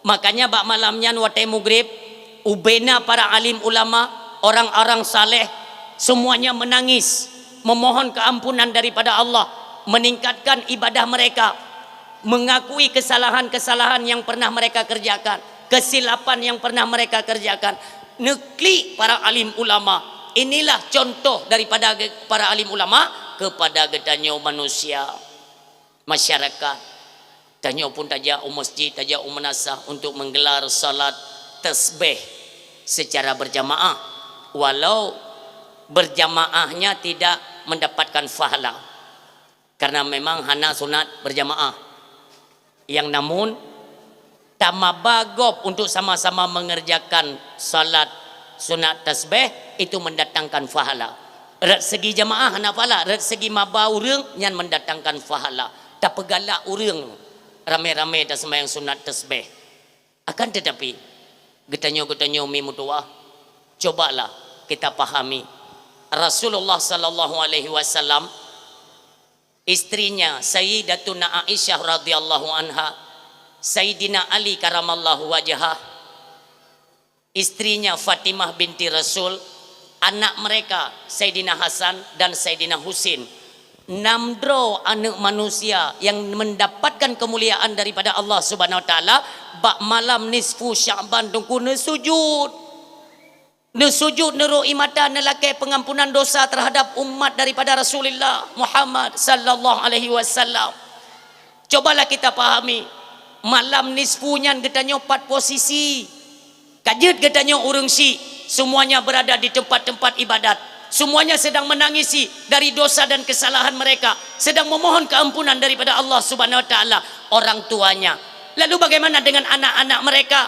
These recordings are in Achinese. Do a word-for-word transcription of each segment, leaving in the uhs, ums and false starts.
Makanya bak malam nyan watée mugrib, ubena para alim ulama, orang-orang saleh, semuanya menangis, memohon keampunan daripada Allah, meningkatkan ibadah mereka, mengakui kesalahan-kesalahan yang pernah mereka kerjakan, kesilapan yang pernah mereka kerjakan. Neuklik para alim ulama. Inilah contoh daripada ge-, para alim ulama kepada geutanyoe manusia, masyarakat. Tanyoe pun tajak u masjid, tajak u meunasah untuk menggelar salat tasbih secara berjamaah, walau berjamaahnya tidak mendapatkan pahala. Karena memang hana sunat berjamaah. Yang namun, tamaba gob untuk sama-sama mengerjakan salat sunat tasbih, itu mendatangkan pahala. Rot segi jamaah hana pahala, rot segi maba ureuëng nyan mendatangkan pahala. Tapeugalak ureuëng ramé-ramé taseumayang sunat tasbih. Akan tetapi, geutanyoe-geutanyoe mi meutuwah, cobalah kita pahami. Rasulullah sallallahu alaihi wasallam, istrinya Sayyidatuna Aisyah radhiyallahu anha, Sayyidina Ali karamallahu wajhah, istrinya Fatimah binti Rasul, anak mereka Sayyidina Hasan dan Sayyidina Husin. Enam droe aneuëk manusia yang mendapatkan kemuliaan daripada Allah Subhanahu wa Taala, bak malam nisfu Sya'ban teungku neusujud. Neusujud, neurôk ie mata, neulakée pengampunan dosa terhadap umat daripada Rasulullah Muhammad sallallahu alaihi wasallam. Cobalah kita pahami, malam nisfu nyan geutanyoe pat posisi. Ka jeuet geutanyoe ureuëng syiek, semuanya berada di tempat-tempat ibadat. Semuanya sedang menangisi dari dosa dan kesalahan mereka, sedang memohon keampunan daripada Allah Subhanahu wa Taala, orang tuanya. Lalu bagaimana dengan anak-anak mereka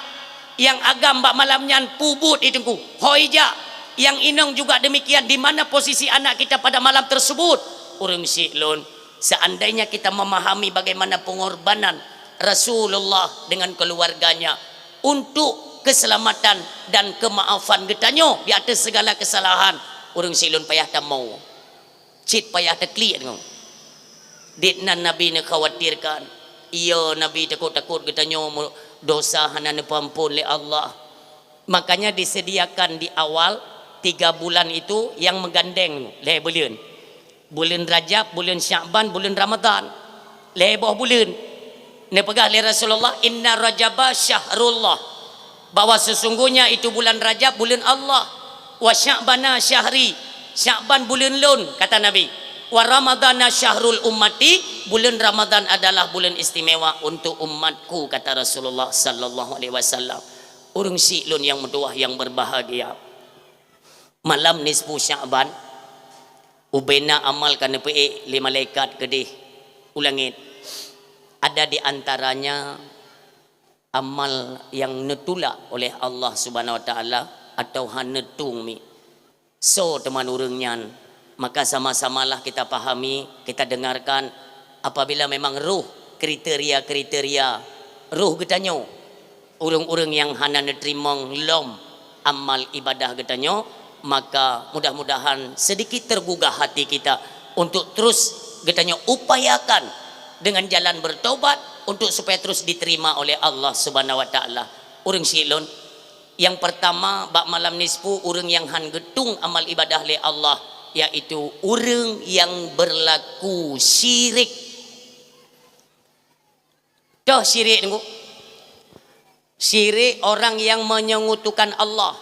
yang agam bak malam nyan? Peubuet i teungku, hôi jak. Yang inong juga demikian, di mana posisi anak kita pada malam tersebut? Ureuëng syiek lôn, seandainya kita memahami bagaimana pengorbanan Rasulullah dengan keluarganya untuk keselamatan dan kemaafan geutanyoe di atas segala kesalahan, ureuëng syiek lôn, payah tamong. Cit payah teuklik deungoe. Dit nan Nabi neukhawatirkan. Iya, Nabi takot-takot geutanyoe mu-, dosa hana neupeuampon lé Allah. Makanya disediakan di awal tiga bulan itu yang meugandeng lhée buleuen. Buleuen Rajab, buleuen Sya'ban, buleuen Ramadhan. Lhée boh buleuen. Neupeugah lé Rasulullah, "Inna Rajaba syahrullah." Bahwa sesungguhnya itu bulan Rajab buleuen Allah. "Wa Sya'bana syahri." Sya'ban buleuen lôn, kata Nabi. "Wa Ramadhana syahrul ummati." Buleuen Ramadhan adalah buleuen istimewa untuk umatku, kata Rasulullah sallallahu alaihi wasallam. Ureuëng syiek lôn yang meutuwah yang berbahagia. Malam nisfu Sya'ban, ubena amal ka neupeuék lé malaikat keudeh u langét. Ada di antaranya amal yang neutulak oleh Allah Subhanahu wa Taala atau hana neutueng mi. Soe teuma ureuëng nyan? Maka sama-samalah kita pahami, kita dengarkan, apabila memang roh kriteria-kriteria roh geutanyoe, ureuëng-ureuëng nyang hana neuteurimong lom amal ibadah geutanyoe, maka mudah-mudahan sedikit tergugah hati kita untuk terus geutanyoe upayakan dengan jalan bertobat untuk supaya terus diterima oleh Allah Subhanahu wa Taala. Ureuëng syiek lôn, nyang pertama, bak malam nisfu, ureuëng nyang han geutueng amal ibadah lé Allah, yaitu ureuëng nyang berlaku syirik. Toh syirik teungku? Syirik orang yang menyekutukan Allah,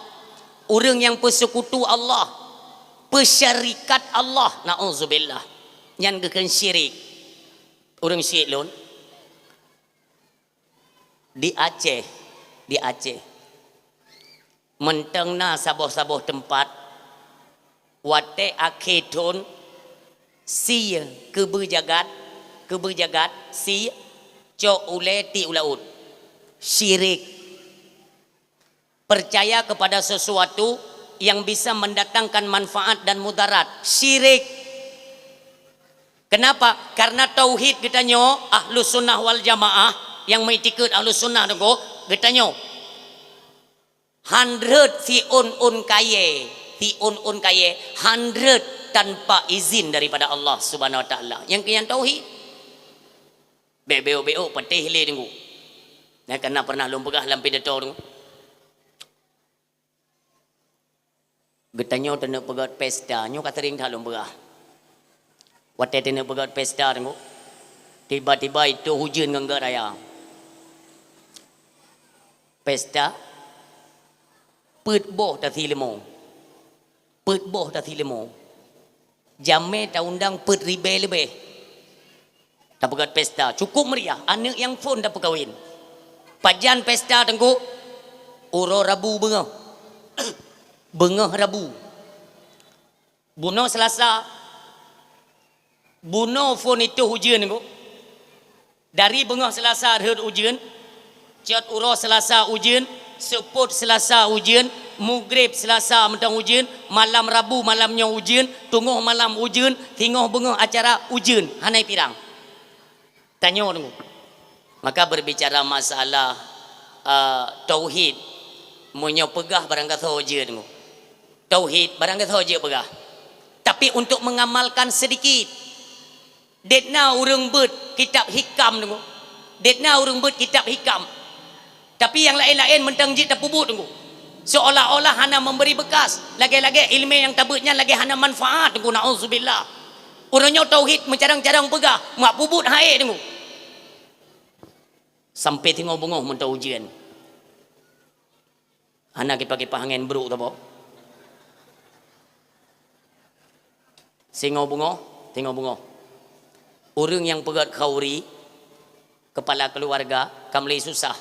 ureuëng nyang peusekutu Allah, peusyarikat Allah, naudzubillah. Nyan geukheun syirik. Ureuëng syiek lôn, di Aceh, di Aceh. Mantong na saboh-saboh teumpat, watée akhé thon, sie keubeujagat, keubeujagat, sie cok ulée tiek u laôt. Syirik. Percaya kepada sesuatu yang bisa mendatangkan manfaat dan mudarat. Syirik. Kenapa? Karena tauhid geutanyoe, Ahlus Sunnah wal Jamaah, nyang meuiktikeuet Ahlus Sunnah teungku, geutanyoe han rhot siôn-ôn kayée, siôn-ôn kayée han rhot tanpa izin daripada Allah Subhanahu wa Taala. Nyang keu nyan tauhid. Bék beok-beok patéh lé teungku. Nyan ka na pernah lôn peugah lam pidato teungku. Geutanyoe taneuk peugöt pesta, nyoe ka sering that lôn peugah. Watèe taneuk peugöt pesta teungku, tiba-tiba itôh ujeuen ngon göt raya. Pesta, peuet boh tasi leumo. Peuet boh tasi leumo. Jamèe taundang peuet ribèe leubeh. Tapeugöt pesta, cukup meriah, aneuk nyang phôn tapeukawen. Pajan pesta teungku? Uroe Rabu beungoh. Beungoh Rabu. Bunoe Selasa, bunoe phôn itôh ujeuen teungku. Dari beungoh Selasa rhöt ujeuen, cot uroe Selasa ujeuen, seupôt Selasa ujeuen, mugreb Selasa mantong ujeuen, malam Rabu malam nyoe ujeuen, teungoh malam ujeuen, singoh beungoh acara ujeuen, hana jipirang. Tanyoe teungku. Maka berbicara masalah, eh, tauhid, meunyoe peugah barang gasoe jeuet teungku. Tauhid barang gasoe jeuet peugah. Tapi untuk mengamalkan sedikit. Dek na ureuëng beuet kitab hikam teungku. Dek na ureuëng beuet kitab hikam. Tapi nyang laén-laén mantong jeuet tapeubuet teungku. Seolah-olah hana memberi bekas. Lagèe-lagèe ileumèe nyang tabeuet nyan lagèe hana manfaat teungku. Nauzubillah. Uroe nyoe tauhid meucarông-carông peugah, mak peubuet hai teungku. Sampai singoh beungoh mantong ujeuen. Hana kipah-kipah angén brôk saboh. Singoh beungoh, singoh beungoh. Ureuëng nyang peugöt khauri, kepala keluarga, ka mulai susah.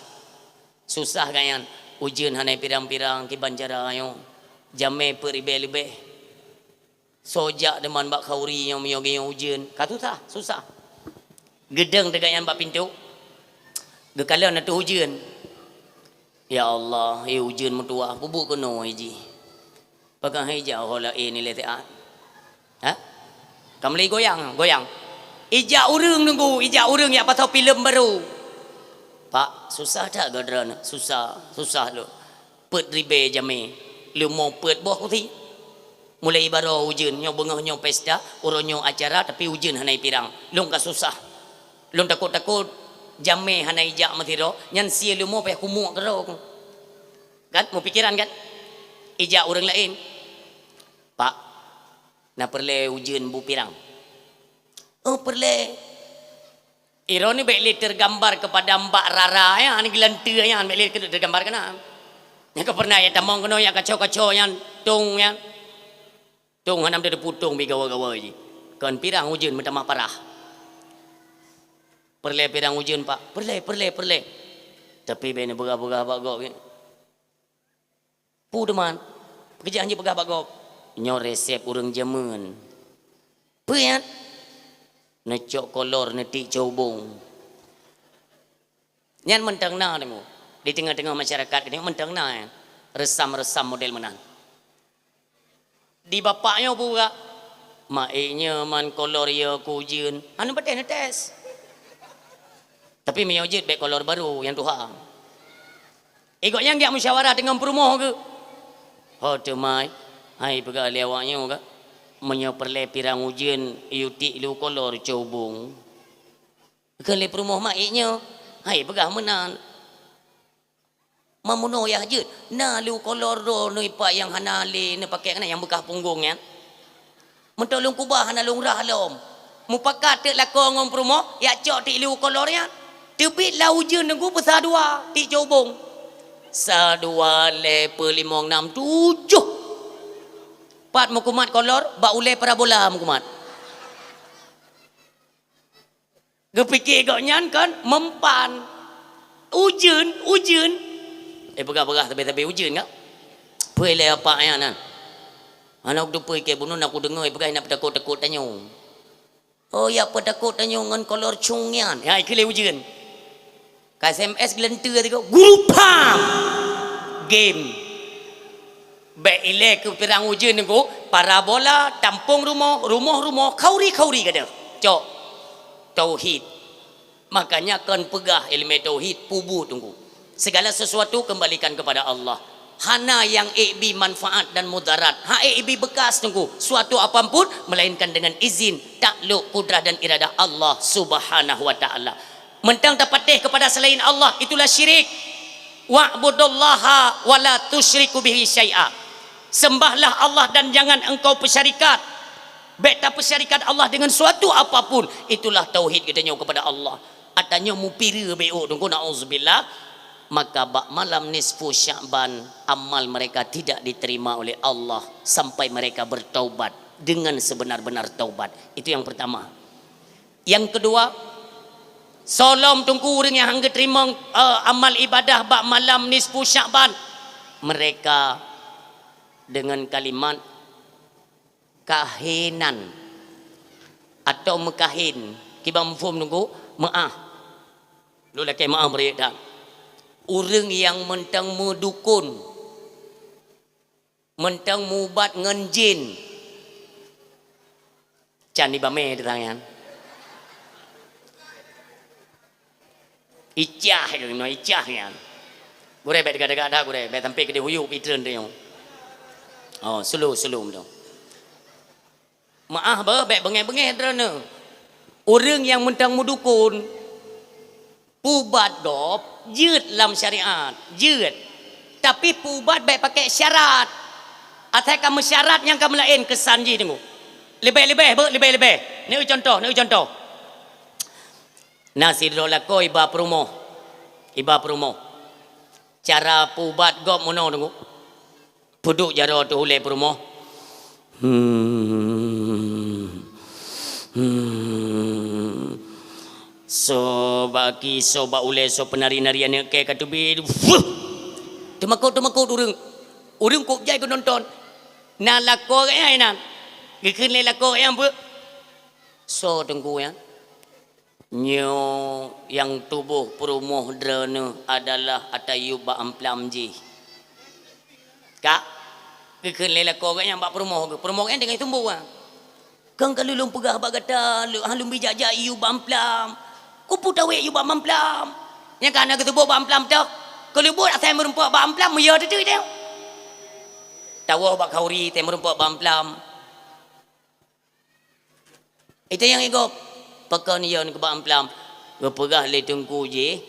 Susah gobnyan, ujeuen hana pirang-pirang kiban cara nyoe. Jamèe peuet ribèe leubeh. Soe jak teuma bak khauri nyoe meunyoe geuh ujeuen, ka susah, susah. Geudong teuk gobnyan bak pintoe. Geukalon ateueh ujeuen. Ya Allah, hai ujeuen meutuwah, peubuet keunoe jih. Pakon hai jak ho laén ilèe siat? Ha? Ka mulai goyang, goyang. Ijak ureuëng teungku, ijak ureuëng jak pasoe filem barô. Pak, susah that gata droeneuh? Susah, susah lôn. Peuet ribèe jamèe, leumo peuet boh kusi. Mulai baroe ujeuen, nyoe beungoh nyoe pesta, uroe nyoe acara, tapi ujeuen hana jipirang. Lôn ka susah. Lôn takot-takot jamèe hana jijak meusidroe, nyan sie leumo payah kumuek keudroe. Kan? Meupikiran kan? Ijak ureuëng laén. Pak, na peureulèe ujeuen bu pirang? Oh, peureulèe. Droeneuh bèk lé teugambar keupada mbak Rara nyan, geulanteue nyan, bèk lé teugambar keunan. Nyang ka peureunah jak tamong keunoe jak kaco-kaco nyan, tong nyan. Tong hana meuteupeue tong, bi gawa-gawa jih. Kon pirang ujeuen meutamah parah. Peureulèe pirang ujeuen, Pak? Peureulèe, peureulèe, peureulèe. Tapi bèk neupeugah-peugah bak gob. Peue teuma? Peue keuh jeuet peugah bak gob? Nyoe resep ureuëng jameun. Peue nyan? Neucok kolor, neutiek cobong. Nyan mantong na teungku. Di teungoh-teungoh masyarakat keunoe mantong na nyan. Reusam-reusam model meunan. Di bapak nyoe peugah, "Mak ék nyoe man kolor yo keu ujeuen." Hana patéh neutés. Tapi meunyoe jeuet bèk kolor barô, nyang tuha. Gobnyan geujak musyawarah deungon peurumoh geuh. Ho teuma, hai peugah lé awak nyoe ka, meunyoe peureulèe pirang ujeuen, yue tiek lheuh kolor cobong. Kheun lé peurumoh mak ék nyoe, hai peugah meunan. Meunyoe yah jeuet, na lheuh kolor droeneuh Pak nyang hana lé neupakèk keunan nyang beukah punggong nyan. Meuteuk lôn keubah hana lôn rhah lom. Mupakat teuk lakoe ngon peurumoh, jak cok tiek lheuh kolor nyan. Teubiet lam ujeuen teungku peusa dua tiek cobong. Sa, dua, lhèe, peuet, limong, nam, tujoh. Pat meukumat kolor, bak ulèe parabola meukumat. Geupike gobnyan kon meumpan. Ujeuen, ujeuen. Eh, peugah-peugah sabe-sabe ujeuen ka? Peue lé apak nyan na? Hana kuteupeu ikei bunoe na kudeungoe peugah na peutakot-takot tanyoe. Oh, ya peutakot tanyoe ngon kolor cung nyan. Ya, ikeu lé ujeuen. Ka S M S geuleunteue sigoe, guru pam! Game. Bèk ilèe keu pirang ujeuen nyoe, parabola, tampông rumoh, rumoh-rumoh, khauri-khauri gadôh. Cok. Tauhid. Makanya kon peugah ileumèe tauhid, peubuet teungku. Segala sesuatu kembalikan kepada Allah. Hana nyang ék bi manfaat dan mudarat, han ék bi beukas teungku, suatu apapun melainkan dengan izin, takluk, kudrah dan iradah Allah Subhanahu wa Ta'ala. Mantong tapatéh kepada selain Allah, itulah syirik. "Wa'budullaha wa la tusyriku bihi syai'a." Sembahlah Allah dan jangan engkau persyarikat. Bék tapeusyarikat Allah dengan suatu apapun. Itulah tauhid geutanyoe kepada Allah. Ata nyoe mupira bék, oh, teungku, na'udzubillah. Maka bak malam nisfu Sya'ban, amal mereka tidak diterima oleh Allah sampai mereka bertaubat dengan sebenar-benar taubat. Itu yang pertama. Nyang keudua, soe lom teungku ureuëng nyang han geuteurimong, eh, amal ibadah bak malam nisfu Sya'ban. Mereka dengan kalimat kahinan atau meukahin. Kiban muphom teungku, meu'ah. Lôn lakée meu'ah meureuek that. Ureuëng nyang mantong meudukon, mantong mubat ngon jin. Can ibamé teutangan. Icah itu, no icah nyan. Gurée bék degak-degak dah gurée, bék sampai keudeh uyuek pitreun tu. Oh, slow, slow tu. Meu'ah beuh, bék beungéh-beungéh droeneuh. Ureuëng nyang mantong meudukon, peuubat gob jeuet lam syariat, jeuet. Tapi peuubat bék pakai syarat. Asai ka meusyarat nyang ka meulaén keusan jih teungku. Leubeh-leubeh beuh, leubeh-leubeh. Neu contoh, neu contoh. Na sidroe lakoe iba peurumoh. Iba peurumoh. Cara peuubat gob meunoe teungku. Peuduek jaroe teuh ulée peurumoh. Hmm. Hmm. Soe bak aki, soe bak ulée, soe peunari-nari aneuk kée ka teubiet. Fuh! Teumakot, teumakot ureuëng. Ureuëng kok jai geunonton. Na lakoe awaknyan inan. Geukheun lé lakoe awaknyan beuh. Soe teungku nyan? Nyoe nyang tuboh peurumoh droeneuh adalah ata yub bak amplam jih. Kak, geukheun lé lakoe geuh nyang bak peurumoh geuh. Peurumoh geuh nyang teungoh tuboh, ah. Keueng ka lôn peugah bak gata, lôn, ha, lôn bijak jak yub bak amplam. Keupeue tawét yub bak amplam? Nyang ka hana geutuboh bak amplam toh. Keu leubuet asai meurumpok bak amplam, meuyue teuteuek teuh. Tawoe bak khauri, asai meurumpok bak amplam. Ita nyang igop, pakon yue keu bak amplam? Geupeugah lé teungku jih,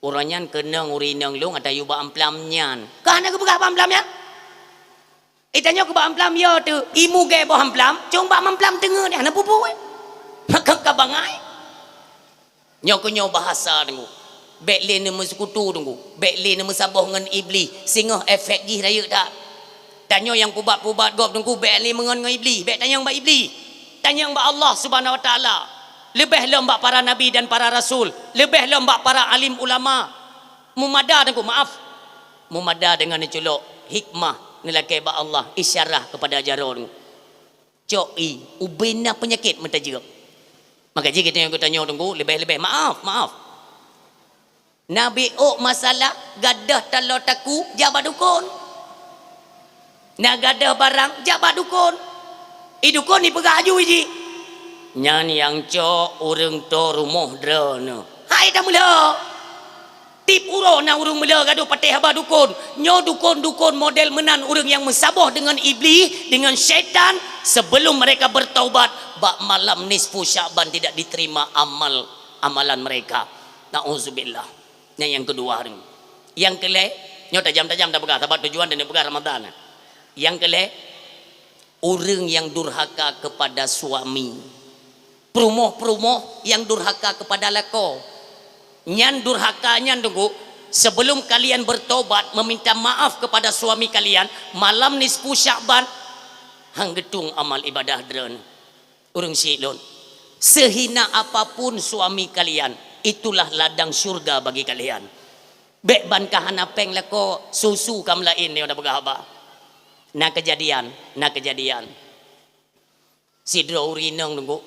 uroe nyan keunong ureuëng inong lôn ata yub bak amplam nyan. Ka hana geupeugah bak amplam nyan? Ita nyoe keu bak amplam yue teuh, imu gée boh amplam, cong bak amplam teungeut, hana peue-peue. Maka ka bangai. Nyoe keuh nyoe bahasa teungku. Bék lé neumeuseukutu teungku. Bék lé neumeusaboh ngon Iblih. Singoh efek jih rayeuk that. Tanyoe nyang peubat-peubat gob teungku, bék lé meungon ngon Iblih. Bék tanyong bak Iblih. Tanyong bak Allah Subhanahu Wa Taala. Leubeh lom bak para nabi dan para rasul. Leubeh lom bak para alim ulama. Meumada teungku, maaf. Meumada deungon neuculok hikmah neulakée bak Allah, isyarah keupada jaroe teungku. Cok i, ubena peunyakét meutajeueb. Maka jih geutanyoe, geutanyoe teungku, leubeh-leubeh maaf, maaf. Na biôk masalah, gadôh taloe taku, jak bak dukon. Na gadôh barang, jak bak dukon. I dukon ipeugah aju i jih. Nyan nyang cok ureuëng toe rumoh droeneuh. Hai tameulhö. Tiep uroe na ureuëng meulhö gadôh patéh haba dukon. Nyoe dukon-dukon model meunan ureuëng nyang meusaboh deungon Iblih, deungon syaitan, sebelum mereka bertaubat, bak malam nisfu Sya'ban tidak diterima amal, amalan mereka. Na'udzubillah. Nyan nyang keudua teungku. Nyang keulhée, nyoe tajam-tajam tapeugah, sabab tujuan dan peugah Ramadan. Nyang keulhée, ureuëng nyang durhaka keupada suami. Peurumoh-peurumoh nyang durhaka keupada lakoe. Nyan durhaka nyan teungku, sebelum kalian bertobat meminta maaf kepada suami kalian, malam nisfu Sya'ban, han geutueng amal ibadah droeneuh. Ureuëng syiek lôn, sehina apapun suami kalian, itulah ladang syurga bagi kalian. Bék ban ka hana péng lakoe, susu ka meulaén nyoe tapeugah haba. Na keujadian, na keujadian. Sidroe ureuëng inong teungku.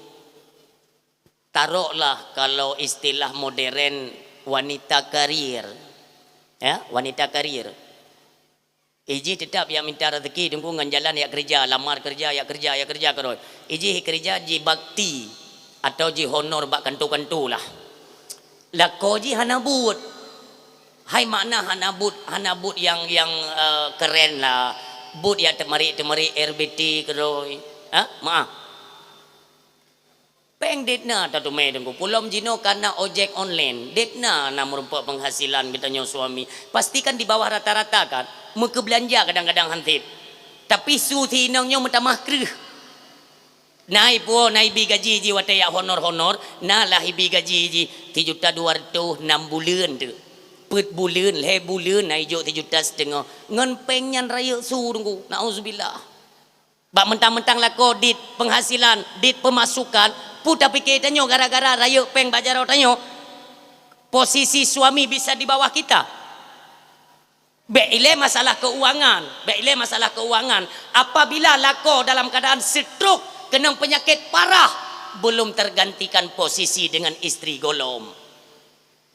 Taroklah kalau istilah modern wanita karir. Ya, wanita karir. I jih teutap jak minta rezeki teungku ngon jalan jak keureuja, lamar keureuja, jak keureuja, jak keureuja keudroe. I jih keureuja jibakti atau jihonor bak kantô-kantô lah. Lakoe jih hana buet. Hai makna hana buet, hana buet nyang, nyang, eh, keren lah. Buet jak teumarit-teumarit R B T keudroe. Ha? Maaf. Péng deb na tateumé Teungku. Peulom jinoe kana ojek online, deb na, na meurumpok penghasilan geutanyoe suami. Pastikan di bawah rata-rata kan, meukeubelanja kadang-kadang han sép. Tapi su si inong nyoe meutamah kreueh. Na ipuwoe, na ibi gaji jih watée jak honor-honor, na lah ibi gaji jih sijuta dua ratus enam buleuen teuk. Peuet buleuen, lhée buleuen na ijok sijuta siteungoh. Ngon péng nyan rayeuk su Teungku. Nauzubillah. Bak meuntang-meuntang lakoe dit penghasilan, dit pemasukan, peue tapike tanyoe gara-gara rayeuk péng bak jaroe tanyoe, posisi suami bisa di bawah kita. Bék ilée masalah keuangan, bék ilée masalah keuangan. Apabila lakoe dalam keadaan stroke, keunong peunyakét parah, belum tergantikan posisi dengan istri gohlom.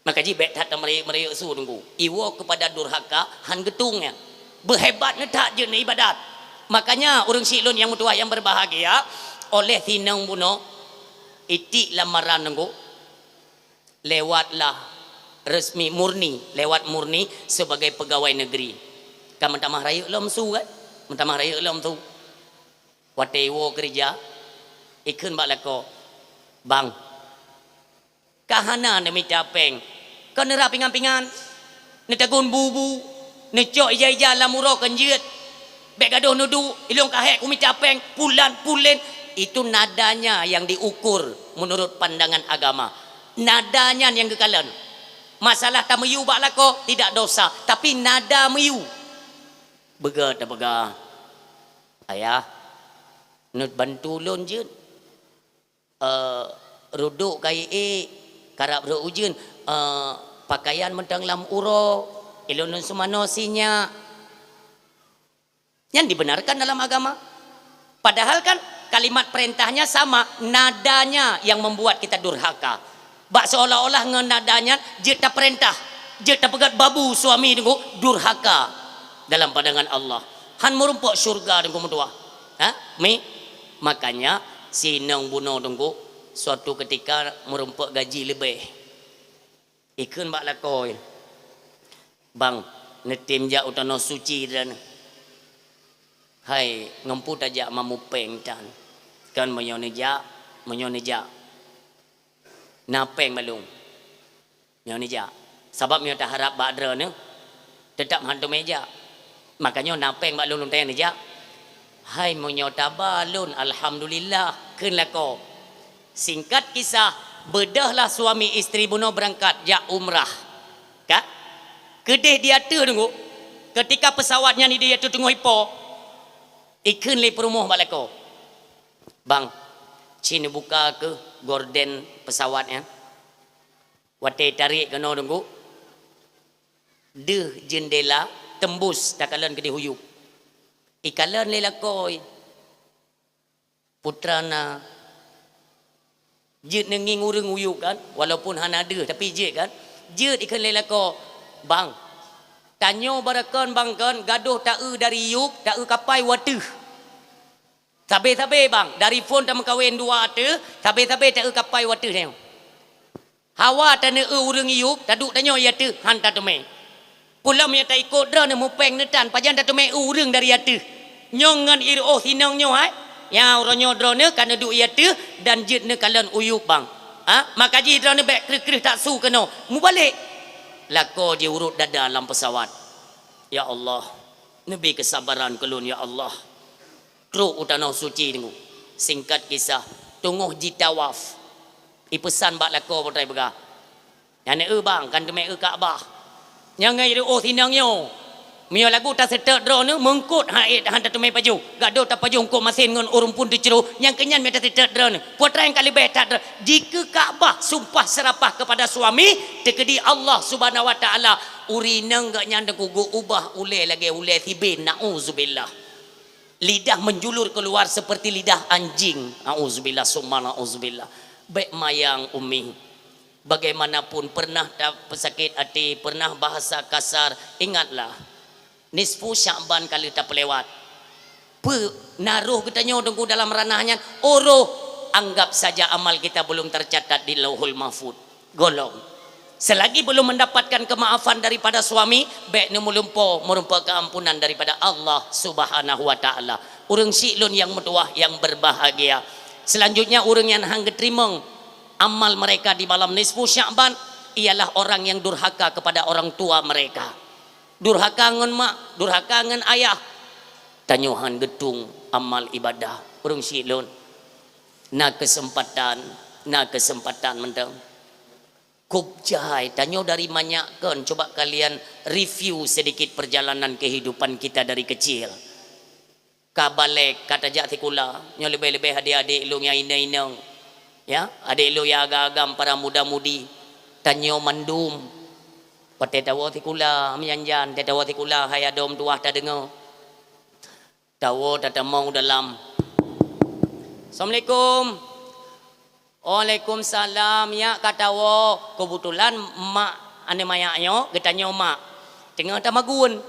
Maka jih bék that tameureuyek-meureyek su Teungku. Iwoe keupada durhaka han geutung nyan. Beuhebat neuh that jeuet neuibadat. Makanya ureuëng syiek lôn nyang meutuwah nyang berbahagia, oleh si inong bunoe itik lamaran Teungku, lewatlah resmi murni, lewat murni sebagai pegawai negeri. Ka meutamah rayeuk lom su kan? Meutamah rayeuk lom su. Watée iwoe keureuja, ikheun bak lakoe, "Bang, ka hana neumita péng. Kon neurab pingan-pingan, neutagun bu-bu, neucok ija-ija lam uroe kon jeuet. Bék gadôh neuduek, ilôn ka hék kumita péng, pulan pulen." Itu nadanya yang diukur menurut pandangan agama. Nada nyan nyang geukalon. Masalah tameuyu bak lakoe tidak dosa, tapi nada meuyu. Beugét tapeugah, "Ayah, neubantu lôn jeuet." Eh, rudok kayée, karab rhot ujeuen, eh, pakaian mantong lam uroe, ilôn lôn seumanoe sinyak. Nyan dibenarkan dalam agama. Padahal kan kalimat perintahnya sama, nadanya yang membuat kita durhaka. Bak seolah-olah ngon nada nyan jeuet tapeurintah, jeuet tapeugét babu suami Teungku, durhaka dalam pandangan Allah. Han meurumpok syurga Teungku meutuwah. Ha? Mi? Makanya si inong bunoe Teungku, suatu ketika meurumpok gaji leubeh. Ikheun bak lakoe, "Bang, neutem jak u Tanoh Suci droeneuh." "Hai, ngon peue tajak mamupéng tan?" "Kan meunyoe neujak, meunyoe neujak, na péng bak lôn." Nyoe neujak. Sabab nyoe taharab bak droeneuh, teutab han teumé jak. Makajih na péng bak lôn lôn tanyong neujak. Hai meunyoe taba lôn, alhamdulillah, kheun lakoe. Singkat kisah, beudôhlah suami istri bunoe beurangkat jak umrah. Ka? Keudeh di ateueh Teungku, keutika peusawat nyan di ateueh teungoh ipo, ikheun lé peurumoh bak lakoe, "Bang, ci neubuka kheueh gorden peusawat nyan." Watée tarek keunoe Teungku, deuh jeundela teumbus takalon keudeh u yup. Ikalon lé lakoe, "Putra na, jeuet neungieng ureuëng u yup kan, walaupun hana deuh tapi jeuet kan." Jeuet ikheun lé lakoe, "Bang, tanyoe baroekon bang kon gadôh taeu dari yup, taeu kapai u ateueh." Sabe-sabe bang, dari phon tameukawen dua ateueh, sabe-sabe taeu kapai u ateueh nyoe. Hawa taneu ureuëng yup, taduek tanyoe i ateueh, han tateumé. Peulom nyang taikot droeneuh mupéng neutan, pajan tateumé ureuëng dari ateueh. Nyoe ngon ireuoh sinong nyoe hai. Nyang uroe nyoe droeneuh ka neuduek i ateueh dan jeuet neukalon u yup bang. Ha? Makajih droeneuh bék kreueh-kreueh taksu keunoe. Mubalek. Lakoe jiurot dada lam peusawat. Ya Allah, neubi keusabaran keu lôn ya Allah. Trok u Tanoh Suci Teungku. Singkat kisah, teungoh jitawaf, ipeusan bak lakoe putra ipeugah, "Nyan eu bang, kan teumé eu Ka'bah. Nyang ngai reuoh sinang nyoe. Meunyoe lagu taseutôt droeneuh, meungkot han ék han tateumé pajoh. Gadôh tapajoh eungkôt masén ngon ureuëng phon teucroh, nyang keunyan mita taseutôt droeneuh. Putra nyang ka leubeh that droe." Jikeu Ka'bah sumpah seurapah keupada suami, teukeudi Allah Subhanahu wa Ta'ala, ureuëng inong geuh nyan Teungku geuubah ulée lagée ulée sibin. Nauzubillah. Lidah menjulur keluar seperti lidah anjing. Auzubillah, summa auzubillah. Bék mayang, Umi. Bagaimanapun pernah tapeusakét até, pernah bahasa kasar, ingatlah, nisfu Sya'ban ka lheueh tapeulewat. Peue na roh geutanyoe Teungku dalam ranah nyan? Oh roh, anggap saja amal kita belum tercatat di Lauhul Mahfud. Gohlom. Selagi belum mendapatkan kemaafan daripada suami, bék neumeurumpok, meurumpok keampunan daripada Allah Subhanahu wa Ta'ala. Ureuëng syiek lôn nyang meutuwah, nyang berbahagia. Selanjutnya, ureuëng nyang hán geuteurimong amal mereka di malam nisfu Sya'ban ialah orang yang durhaka kepada orang tua mereka. Durhaka ngon mak, durhaka ngon ayah. Tanyoe hán geutueng amal ibadah. Ureuëng syiek lôn, na keuseumpatan, na keuseumpatan mantong. Kôb jai, tanyoe dari manyak kon, coba kalian review sedikit perjalanan kehidupan kita dari kecil. Ka balek, ka tajak sikula, nyoe leubeh-leubeh adék-adék lôn nyang inong-inong, ya, adék lôn nyang agam-agam, para muda-mudi, tanyoe mandum. Watée tawoe sikula, meujan-jan, watée tawoe sikula, hai adom tuwah tadeungoe. Tawoe tatamong u dalam. "Assalamualaikum." "Waalaikumsalam, nyak ka tawoe." Keubeutulan mak aneuk manyak nyoe geutanyoe mak teungoh tamagun.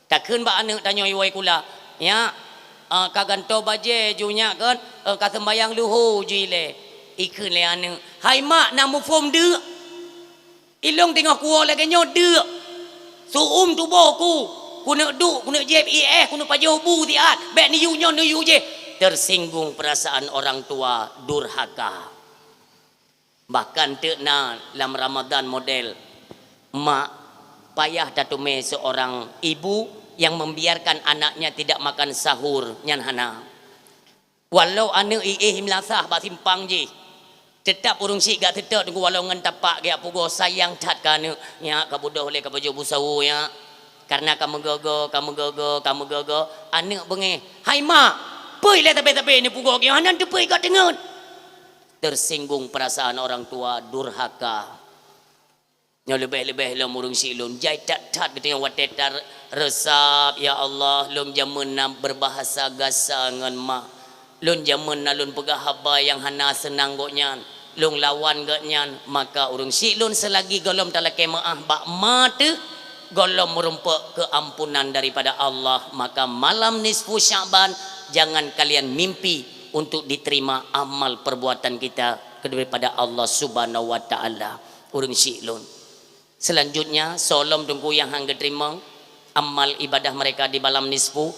Takheun bak aneuk tanyoe iwoe sikula, "Nyak, eh, ka gantoe bajée ju nyak kon, eh, ka seumbahyang luho ju ilée." Ikheun lé aneuk, "Hai mak, na muphom deuk? Ilôn teungoh kuwoe lagée nyoe deuk. Seu-uem tuboh ku, kuneuk duek, kuneuk jieb ié, kuneuk pajoh bu siat, bék neuyue nyoe neuyue jéh." Tersinggung perasaan orang tua, durhaka. Bahkan teuk na lam Ramadan model mak payah tateumé seorang ibu yang membiarkan anaknya tidak makan sahur, nyan hana. Walau aneuk iéh meulasah bak simpang jih, teutap ureuëng syiek gak teutok teungku walau ngon tapak geujak pugoe, sayang that keu aneuk. Nyak ka beudôh lé ka pajoh bu sahô nyak, kareuna ka meugoe-goe, ka meugoe-goe, ka meugoe-goe. Aneuk beungéh, "Hai mak, peue lé sabe-sabe neupugoe keu nyoe hana teupeue ikot teungeut?" Tersinggung perasaan orang tua, durhaka. Nyoe leubeh-leubeh lom ureuëng syiek lôn, jai that-that geutanyoe watée tareusab, "Ya Allah, lôn jameun na beubahasa gasa ngon mak. Lôn jameun na lôn peugah haba nyang hana seunang gobnyan. Lôn lawan gobnyan." Maka ureuëng syiek lôn, seulagi gohlom talakée meuáh bak ma teuh, gohlom meurumpok keuampunan daripada Allah. Maka malam nisfu Sya'ban, jangan kalian mimpi untuk diterima amal perbuatan kita daripada Allah Subhanahu wa Ta'ala. Ureuëng syiek lôn. Selanjutnya, soe lom teungku nyang hán geuteurimong amal ibadah mereka di malam nisfu,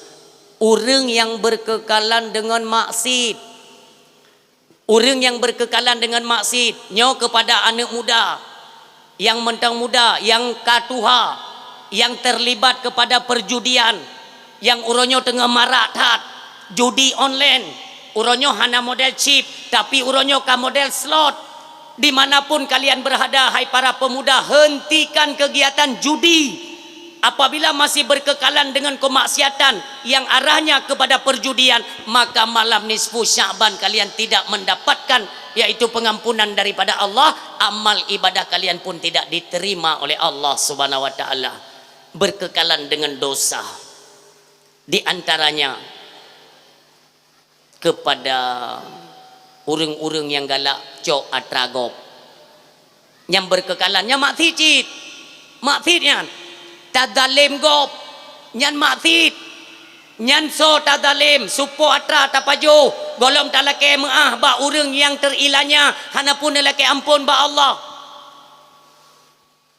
ureuëng nyang berkekalan deungon maksiet. Ureuëng nyang berkekalan deungon maksiet, nyoe keupada aneuk muda, nyang mantong muda, nyang ka tuha, nyang terlibat keupada perjudian, nyang uroe nyoe teungoh marak that, judi online, uroe nyoe hana model chip, tapi uroe nyoe ka model slot. Di mana pun kalian berada, hai para pemuda, hentikan kegiatan judi. Apabila masih berkekalan dengan kemaksiatan yang arahnya kepada perjudian, maka malam nisfu Sya'ban kalian tidak mendapatkan, yaitu pengampunan daripada Allah, amal ibadah kalian pun tidak diterima oleh Allah Subhanahu wa Ta'ala. Berkekalan dengan dosa. Di antaranya, keupada ureuëng-ureuëng nyang galak cok atra gob. Nyang berkekalan, nyan maksiet cit. Maksiet nyan. Tazalem gob, nyan maksiet. Nyan soe tazalem, supok atra tapajoh, gohlom talakée meuáh bak ureuëng nyang terilanya, hana pun neulakée amphon bak Allah.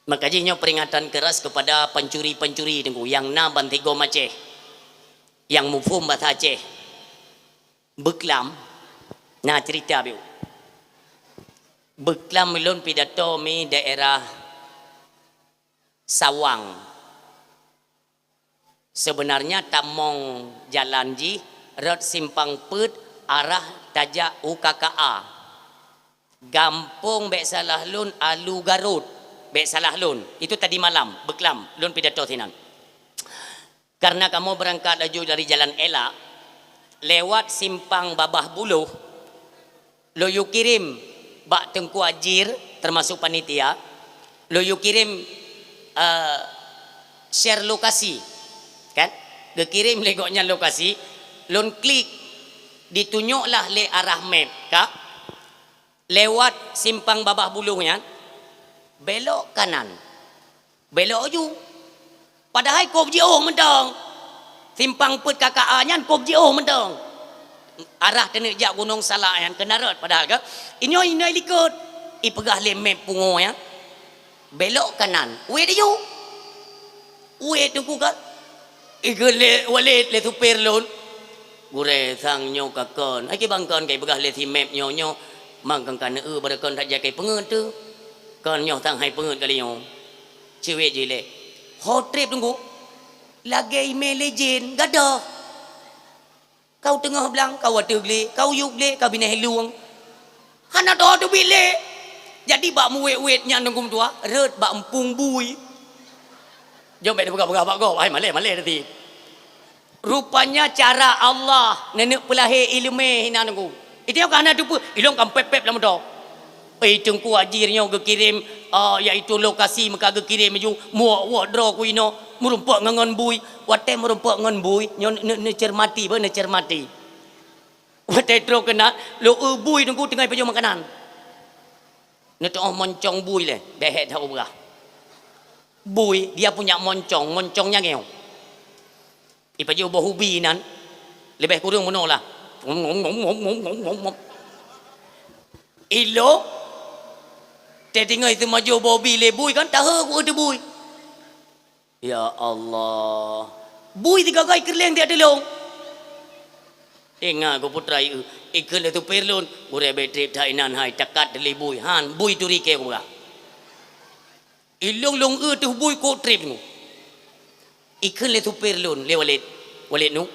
Maka jih nyoe peringatan keras kepada pencuri-pencuri teungku nyang na bansigom Aceh, nyang muphom basa Aceh. Beuklam, na cerita biu. Beuklam ulôn pidato mi daerah Sawang. Sebenarnya tamong jalan jih rot Simpang Peuet arah tajak U K K A. Gampông bék salah lôn, Alu Garut. Bék salah lôn. Itu tadi malam, beuklam, lôn pidato sinan. Karena kamoe beurangkat laju dari jalan elak, lewat Simpang Babah Buloh, lôn yue kirém bak Teungku Ajir, teumasuk panitia, lôn yue kirém, eh, share lokasi, kan? Geukirém lé gobnyan lokasi, lôn klik, ditunyoklah lé arah map, ka? Lewat Simpang Babah Buloh nyan, belok kanan. Belok laju. Padahai kôb jiôh mantong. Simpang Peuet K K A nyan kôb jiôh mantong. Arah taneuk jak Gunong Salak nyan keunan rot padahai ka. Inyoe, inyoe likot. Ipeugah lé map pungo nyan. Belok kanan. Wéh laju. Wéh teungku ka. Ikheun lé, lé, lé supir lôn. Gurée sang nyoe ka kon. Ai kiban kon kai peugah lé si mép nyoe, nyoe mang kon ka neu-eu, barô kon that jak kai peungeut teuh. Kon nyoe sang hai peungeut kali nyoe. Ciwet jih lé. Ho treb teungku. Lagée imé lé jén, gadoh. Kau teungoh blang, kau ateueh glé, kau yub glé, kau binéh lueng. Hana teuho teubiet lé. Jadi bak meuwét-wét nyan teungku meutuah, rhot bak eumpung bui. Jom bék teupeugah-peugah bak gob, hai malée-malée teuti. Rupanya cara Allah neuneuk peulahé iéleumé hinan teungku. Itanyoe ka hana teupeue, ilong ka pép-pép lam moto. Eh, Teungku Haji nyoe geukirém, ah, yaitu lokasi meuka geukirém laju, muwak-wak droe ku inoe, meurumpok ngon, ngon bui. Watée meurumpok ngon bui, nyoe ne-, ne-, neuceurmati, beu, neuceurmati. Watée troh keunan, lôn eu bui teungku teungoh ipajoh makanan. Neuteu'oh moncong bui lé, bék that ubeurah. Bui, dia punya moncong, moncongnya ngeue. Ipajoh boh ubi nan, leubeh kureueng meunoe lah. Ilong, teudeungoe teumajoh boh ubi lé bui kan, tahe ku eu teubui. Ya Allah, bui sigagai keureuleng tiek teulông. Ingat ku putra ieu, ikheun lé supir lôn, gurée bék treb that inan hai, takat lé bui, han, bui turi kée ku peugah. Ilong lôn eu teuh bui kok treb nyoe. Ikheun lé supir lôn, lé Walid, Walid nu,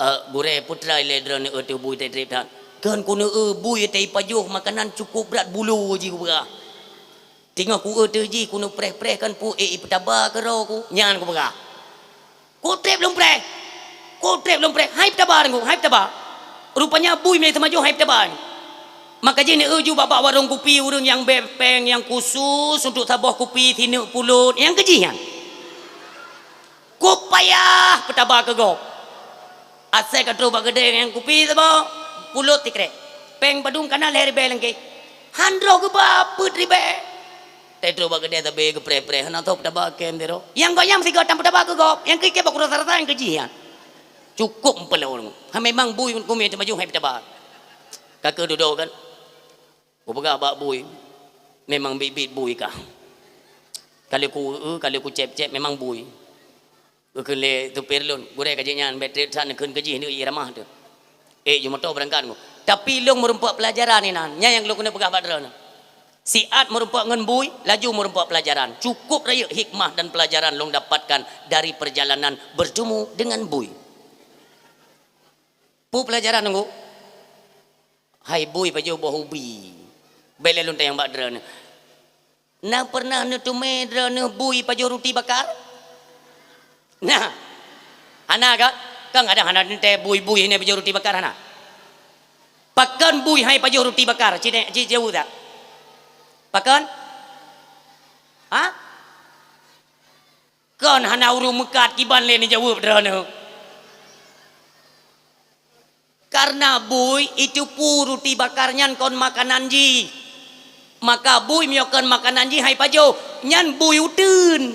eh, gurée putra ilée droeneuh eu teuh bui treb-treb that. Kon keuneuk eu bui teuh ipajoh makanan cukup brat bulo jih kupeugah. Teungoh ku eu teuh jih keuneuk preh-preh kan pu ék ipeutaba keudroe ku, nyan kupeugah. Kok treb lôn preh. Kok treb lôn preh. Hai peutaba ngon, hai peutaba. Rupanya bui mé teumajoh hai peutaba. Maka jih neueu ju bak-bak warông kupi ureuëng nyang bée péng nyang khusus untuk saboh kupi sineuk pulot nyang keujih nyan. Kok payah peutaba keu gob. Asai ka troh bak keudée nyang kupi saboh pulot sikrek. Péng padum kana lhée ribée langkée. Han droh geuba peuet ribée. Teutroh bak keudée sabe geupreh-preh, hana tôb taba kém sidroe. Nyang gobnyan meusigoe tan peutaba keu gob, nyang keu ikée bak uroe rasa-rasa nyang keu jih nyan. Cukôp meupeulôn. Ha memang bui keumiet teumajoh hai peutaba. Ka keuh dudoe kan. Kupeugah bak bui, memang biet-biet bui kah. Ka lheueh ku eu, ka lheueh ku cép-cép, memang bui. Geukheun lé supir lôn, gurée ka jih nyan bék treb that neukheun keu jih neuk ie ramah teuh. Ék ju moto beurangkat ngon. Tapi lôn meurumpok peulajaran inan, nyan nyang lôn keuneuk peugah bak droeneuh. Siat meurumpok ngon bui, laju meurumpok peulajaran. Cukup rayeuk hikmah dan peulajaran lôn dapatkan dari perjalanan bertemu dengan bui. Peue peulajaran teungku? Hai bui pajoh boh ubi. Bék lé lôn tanyong bak droeneuh. Na peureunah neuteumé droeneuh bui pajoh ruti bakar? Nah. Hana ka? Kan kadang hana teuntée bui-bui hana pajoh ruti bakar hana? Pakon bui hai pajoh ruti bakar? Ci, ci jaweueb tak? Pakon? Ha? Kon hana ureuëng meukat kiban lé neujaweueb droeneuh. Karena bui itu pu ruti bakar nyan kon makanan jih. Maka bui meunyoe kon makanan jih hai pajoh, nyan bui uteuen.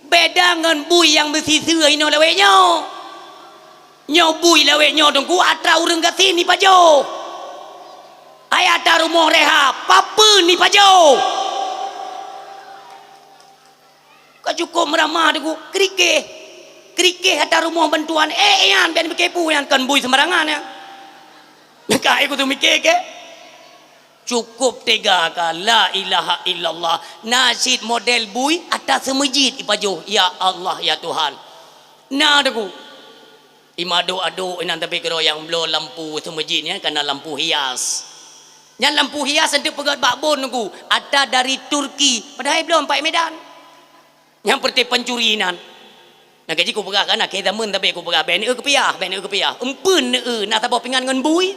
Beda ngon bui nyang meusiseu inoe lawét nyoe. Nyoe bui lawét nyoe teungku atra ureuëng gasien ipajoh. Hai atra rumoh rehab, papeuen ipajoh. Ka cukôp meuramah teungku, keurikeh. Keurikeh atra rumoh bantuan, eh, nyan bék neupike peue nyan kon bui seumbarangan nyan. Ka ék kutu mike keu? Cukôp tega ka, la ilaha illallah. Na cit model bui atra seumeujid ipajoh, ya Allah, ya Tuhan. Na teungku. Imeuadôk-adôk inan tapi keudroe nyang bloe lampu seumeujid nyan kana lampu hias. Nyan lampu hias eunteuk peugét bak bon teungku, atra dari Turki, padahai bloe ampai Medan. Nyang peureute pancuri inan. Nyang ka jih kupeugah kana keu zaman tapi kupeugah bék neueu keupiah, bék neueu keupiah. Empeuen neueu na saboh pingan ngon bui.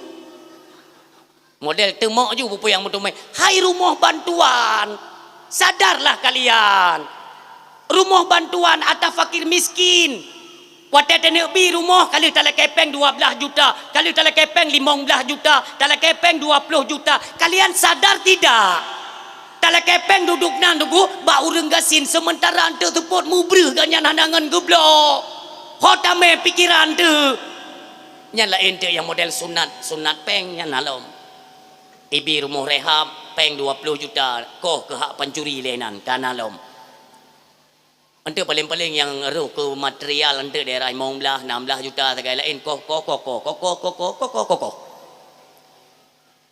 Model teumok ju peue-peue nyang meuteumé. Hai rumoh bantuan, sadarlah kalian! Rumoh bantuan atra fakir miskin. Watée taneuk bi rumoh ka lheueh talakée péng dua blaih juta, ka lheueh talakée péng limong blaih juta, talakée péng dua ploh juta. Kalian sadar tidak? Talakée péng dudoe nan teungku bak ureuëng gasien seumeuntara eunteuk seupôt mubreuh gobnyan hana ngon geubloe. Ho tamé pikeran teuh. Nyan laén teuk nyang model sunat, sunat péng nyan na lom. Ibi rumoh rehab, péng dua ploh juta, koh keuhak pancuri lé nan, ka na lom. Enteuk paléng-paléng nyang rôh keu material enteuk daerah limong blaih, nam blaih juta sagai laén koh, koh, koh, koh.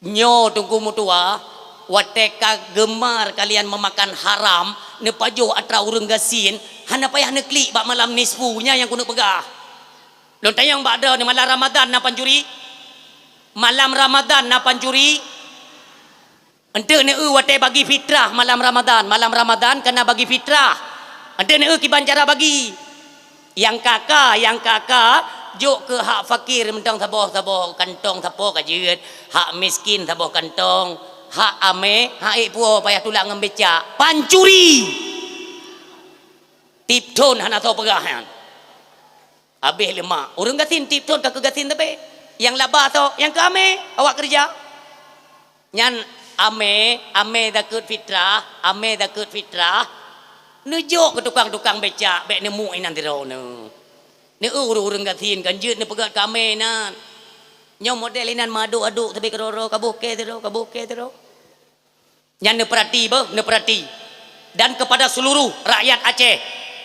Nyoe Teungku meutuah, watée ka geumar kalian meumakan haram, neupajoh atra ureuëng gasien, hana payah neuklik bak malam nisfu, nyan nyang keuneuk peugah. Lôn tanyong bak droeneuh, malam Ramadan na pancuri? Malam Ramadan na pancuri? Enteuk neu watée bagi fitrah malam Ramadan, malam Ramadan kana bagi fitrah. Enteuk neu kiban cara bagi. Nyang ka-ka, nyang ka-ka, jok keu hak fakir mantong saboh-saboh kantong sapo ka jeuet, hak miskin saboh kantong, hak amé, hak ék puwoe payah tulak ngon becak. Pancuri! Tiep thon hana soe peugah nyan. Habéh lemak. Ureuëng gasien tiep thon ka keu gasien teubiet. Nyang laba soe, nyang keu amé, awak keureuja. Nyan amé, amé zakeuet fitrah, amé zakeuet fitrah, neujok keu tukang-tukang becak, bék neumuek inan sidroe neu. Neu ureuëng-ureuëng gasien kan jeuet neupeugét keu amé nan. Nyoe model inan meuaduk-aduk sabe keudroe-droe, ka boh kée sidroe, ka boh kée sidroe. Nyan neupeurati beuh, neupeurati. Dan kepada seluruh rakyat Aceh,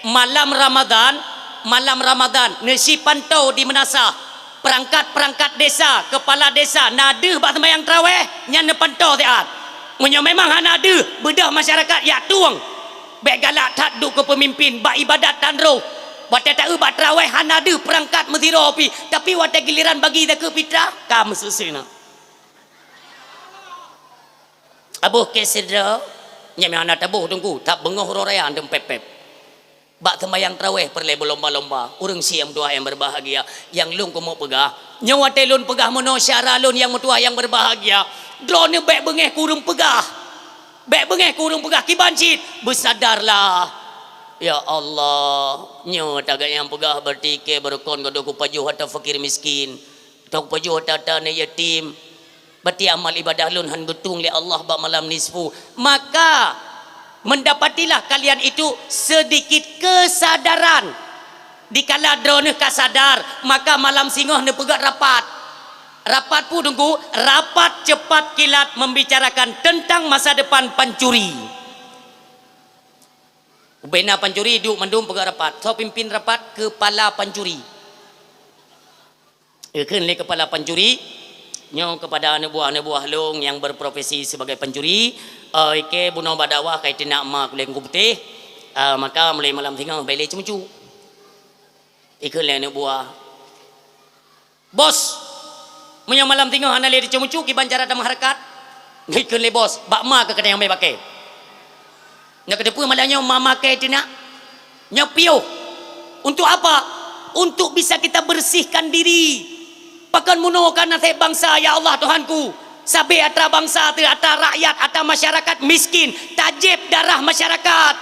malam Ramadan, malam Ramadan, neusipantau di meunasah, peurangkat-peurangkat desa, keupala desa, na deuh bak seumayang tarawéh, nyan neupantau siat. Meunyoe memang hana deuh, beudôh masyarakat jak tueng. Bék galak that duek keu peumimpén bak ibadat tan roh. Watée taeu bak tarawéh hana deuh peurangkat meusidroe pih, tapi watée giliran bagi zakeuet fitrah, ka meuseuseu na. Aboh kée sidroe, nyan meuhana taboh Teungku, that beungoh uroe raya dum pép-pép. Bak seumayang tarawéh peureulée beulomba-lomba, ureuëng syiek meutuah nyang berbahagia, nyang lôn keumeung peugah. Nyoe watée lôn peugah meunoe syedara lôn nyang meutuah nyang berbahagia, droeneuh bék beungéh keu ureuëng peugah. Bék beungéh keu ureuëng peugah, kiban cit, beusadarlah. Ya Allah, nyoe tagai nyang peugah berarti kée beurukon geudoh kupajoh atra fakir miskin. Tong pajoh atra-atra aneuk yatim, berarti amal ibadah lôn han geutueng lé Allah bak malam nisfu. Maka, mendapatilah kalian itu sedikit kesadaran. Dikala droeneuh ka sadar, maka malam singoh neupeugét rapat. Rapat peue Teungku? Rapat cepat kilat membicarakan tentang masa depan pancuri. Ubena pancuri duek mandum peugét rapat. Soe pimpin rapat? Keupala pancuri. Geukheun lé keupala pancuri nyoe keupada aneuk buah-aneuk buah lôn nyang berprofesi sebagai pancuri, eh, ikée bunoe bak dakwah ka iteunak ma kulét Teungku Putéh, eh, maka mulai malam singoh bék lé ceumeucue. Ikheun lé aneuk buah, "Bos, meunyoe malam singoh hana lé teuceumeucue, kiban cara tameuhareukat?" Ikheun lé bos, "Bak ma keuh keuneuk nyang mé bakée." Nyang keudua, malam nyoe ma-ma kée teunak. Nyoe piôh. Untuk apa? Untuk bisa kita bersihkan diri. Pakon meunoe ka naseb bansa, ya Allah Tuhanku. Sabe atra bansa teuh, atra rakyat, atra masyarakat miskin, tajeb darah masyarakat.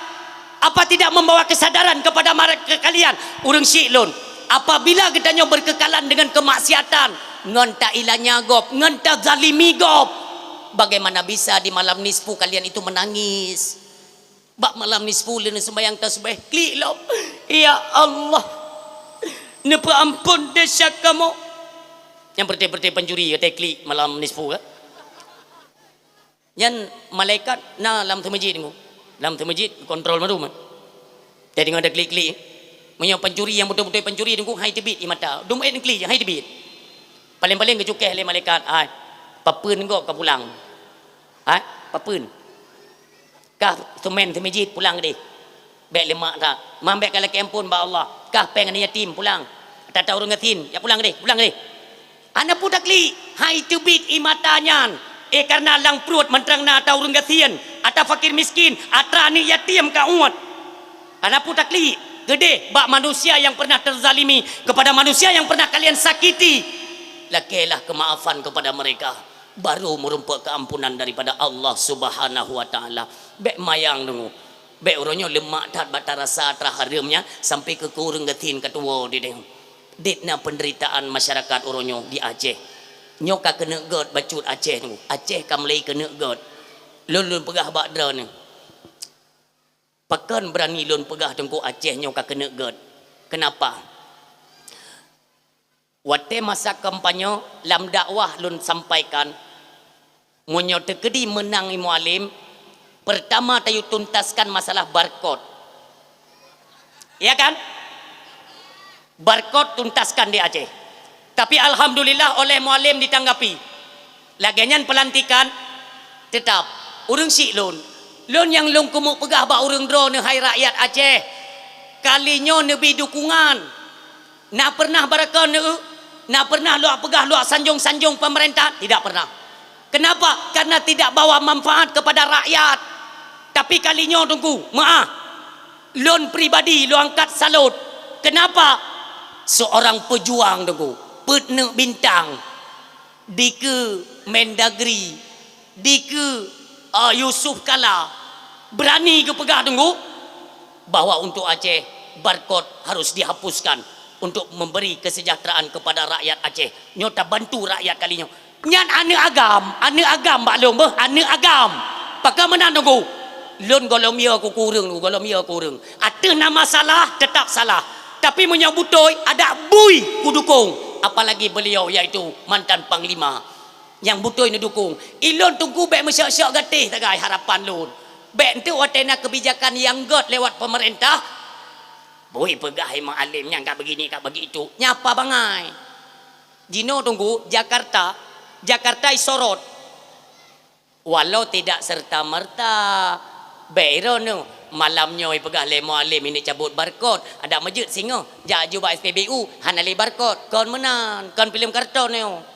Apa tidak membawa kesadaran kepada mereka, kalian? Ureuëng syiek lôn, apabila geutanyoe berkekalan dengan kemaksiatan, ngon tailanya gob, ngon tazalimi gob, bagaimana bisa di malam nisfu kalian itu menangis? Bak malam nisfu lheueh seumayang tasbih, klik lom. Ya Allah, neupeuampon desya kamoe. Nyang beureuti-beureuti pancuri, watée klik malam nisfu, kan? Nyan malaikat na lam seumeujid Teungku. Lam seumeujid kontrol mandum. Jadi ngon ada klik-klik. Meunyoe pancuri nyang beutôi-beutôi pancuri Teungku, hai teubiet ie mata. Dum ék klik, hai teubiet. Paléng-paléng geucukéh lé malaikat, "Hai, papeuen gob ka pulang. Hai, papeuen. Kah seumén seumeujid pulang keudeh. Bék leumak that. Man bék ka lakée amphon bak Allah. Kah péng aneuk yatim pulang. Ata-ata ureuëng gasien, ya pulang keudeh, pulang keudeh." Hana peue taklik, hai teubiet ie mata nyan. Eh, kareuna lam pruet mantong na ata ureuëng gasien, ata fakir miskin, ata aneuk yatim ka uet. Hana peue taklik, keudeh bak manusia yang pernah terzalimi, kepada manusia yang pernah kalian sakiti, lakailah kemaafan kepada mereka, baru meurumpok keampunan daripada Allah Subhanahu wa Taala. Bék mayang deungoe. Bék uroe nyoe leumak that bak tarasa atra hareuem nyan sampai keu ureuëng gasien ka tuwoe di deh. Dit na peunderitaan masyarakat uroe nyoe di Aceh. Nyoe ka keuneuk gét bacut Aceh nyoe. Aceh ka mulai keuneuk gét. Lôn, lôn peugah bak droeneuh. Pakon beurani lôn peugah Teungku Aceh nyoe ka keuneuk gét. Keunapa? Watée masa kampanye lam dakwah lôn sampaikan, meunyoe teukeudi meunang i Mualem, peurtama tayue tuntaskan masalah barkot. Ya kan? Barcode tuntaskan di Aceh. Tapi alhamdulillah oleh Mualem ditanggapi. Lagée nyan pelantikan tetap. Ureuëng syiek lôn. Lôn nyang lôn keumeung peugah bak ureuëng droeneuh hai rakyat Aceh. Kali nyoe neubi dukungan. Na pernah baraka neueu? Na pernah luak peugah luak sanjong-sanjong pemerintah? Tidak pernah. Kenapa? Karena tidak bawa manfaat kepada rakyat. Tapi kali nyoe Teungku, meuáh. Lôn pribadi lôn angkat salut. Kenapa? Seorang pejuang Teungku, peuet neuk bintang, dikeue Mendagri, dikeue, eh, Yusuf Kala, berani geupeugah Teungku bahwa untuk Aceh, barcode harus dihapuskan untuk memberi kesejahteraan kepada rakyat Aceh. Nyoe tabantu rakyat kali nyoe. Nyan aneuëk agam, aneuëk agam bak lôn beuh, aneuëk agam. Pakon meunan Teungku? Lôn gohlom yö keu ureuëng, gohlom yö keu ureuëng. Ateueh nama salah, tetap salah. Tapi meunyoe beutôi, adak bui kudukong. Apalagi beliau, yaitu mantan panglima. Nyang beutôi neudukong. Ilôn Teungku bék meusyok-syok gatéh tagai harapan lôn. Bék enteuk watée na keubijakan nyang gét lewat pemerintah, bui peugah hai Mualem nyan ka begini, ka begitu. Nyapa bangai. Jinoe Teungku, Jakarta, Jakarta isorot. Walau tidak serta-merta, bék droeneuh malam nyoe peugah lé Mualem ini cabut barcode, adak meujeuet singoh, jak aju bak S P B U, hana lé barcode, kon meunan, kon filem karton nyoe.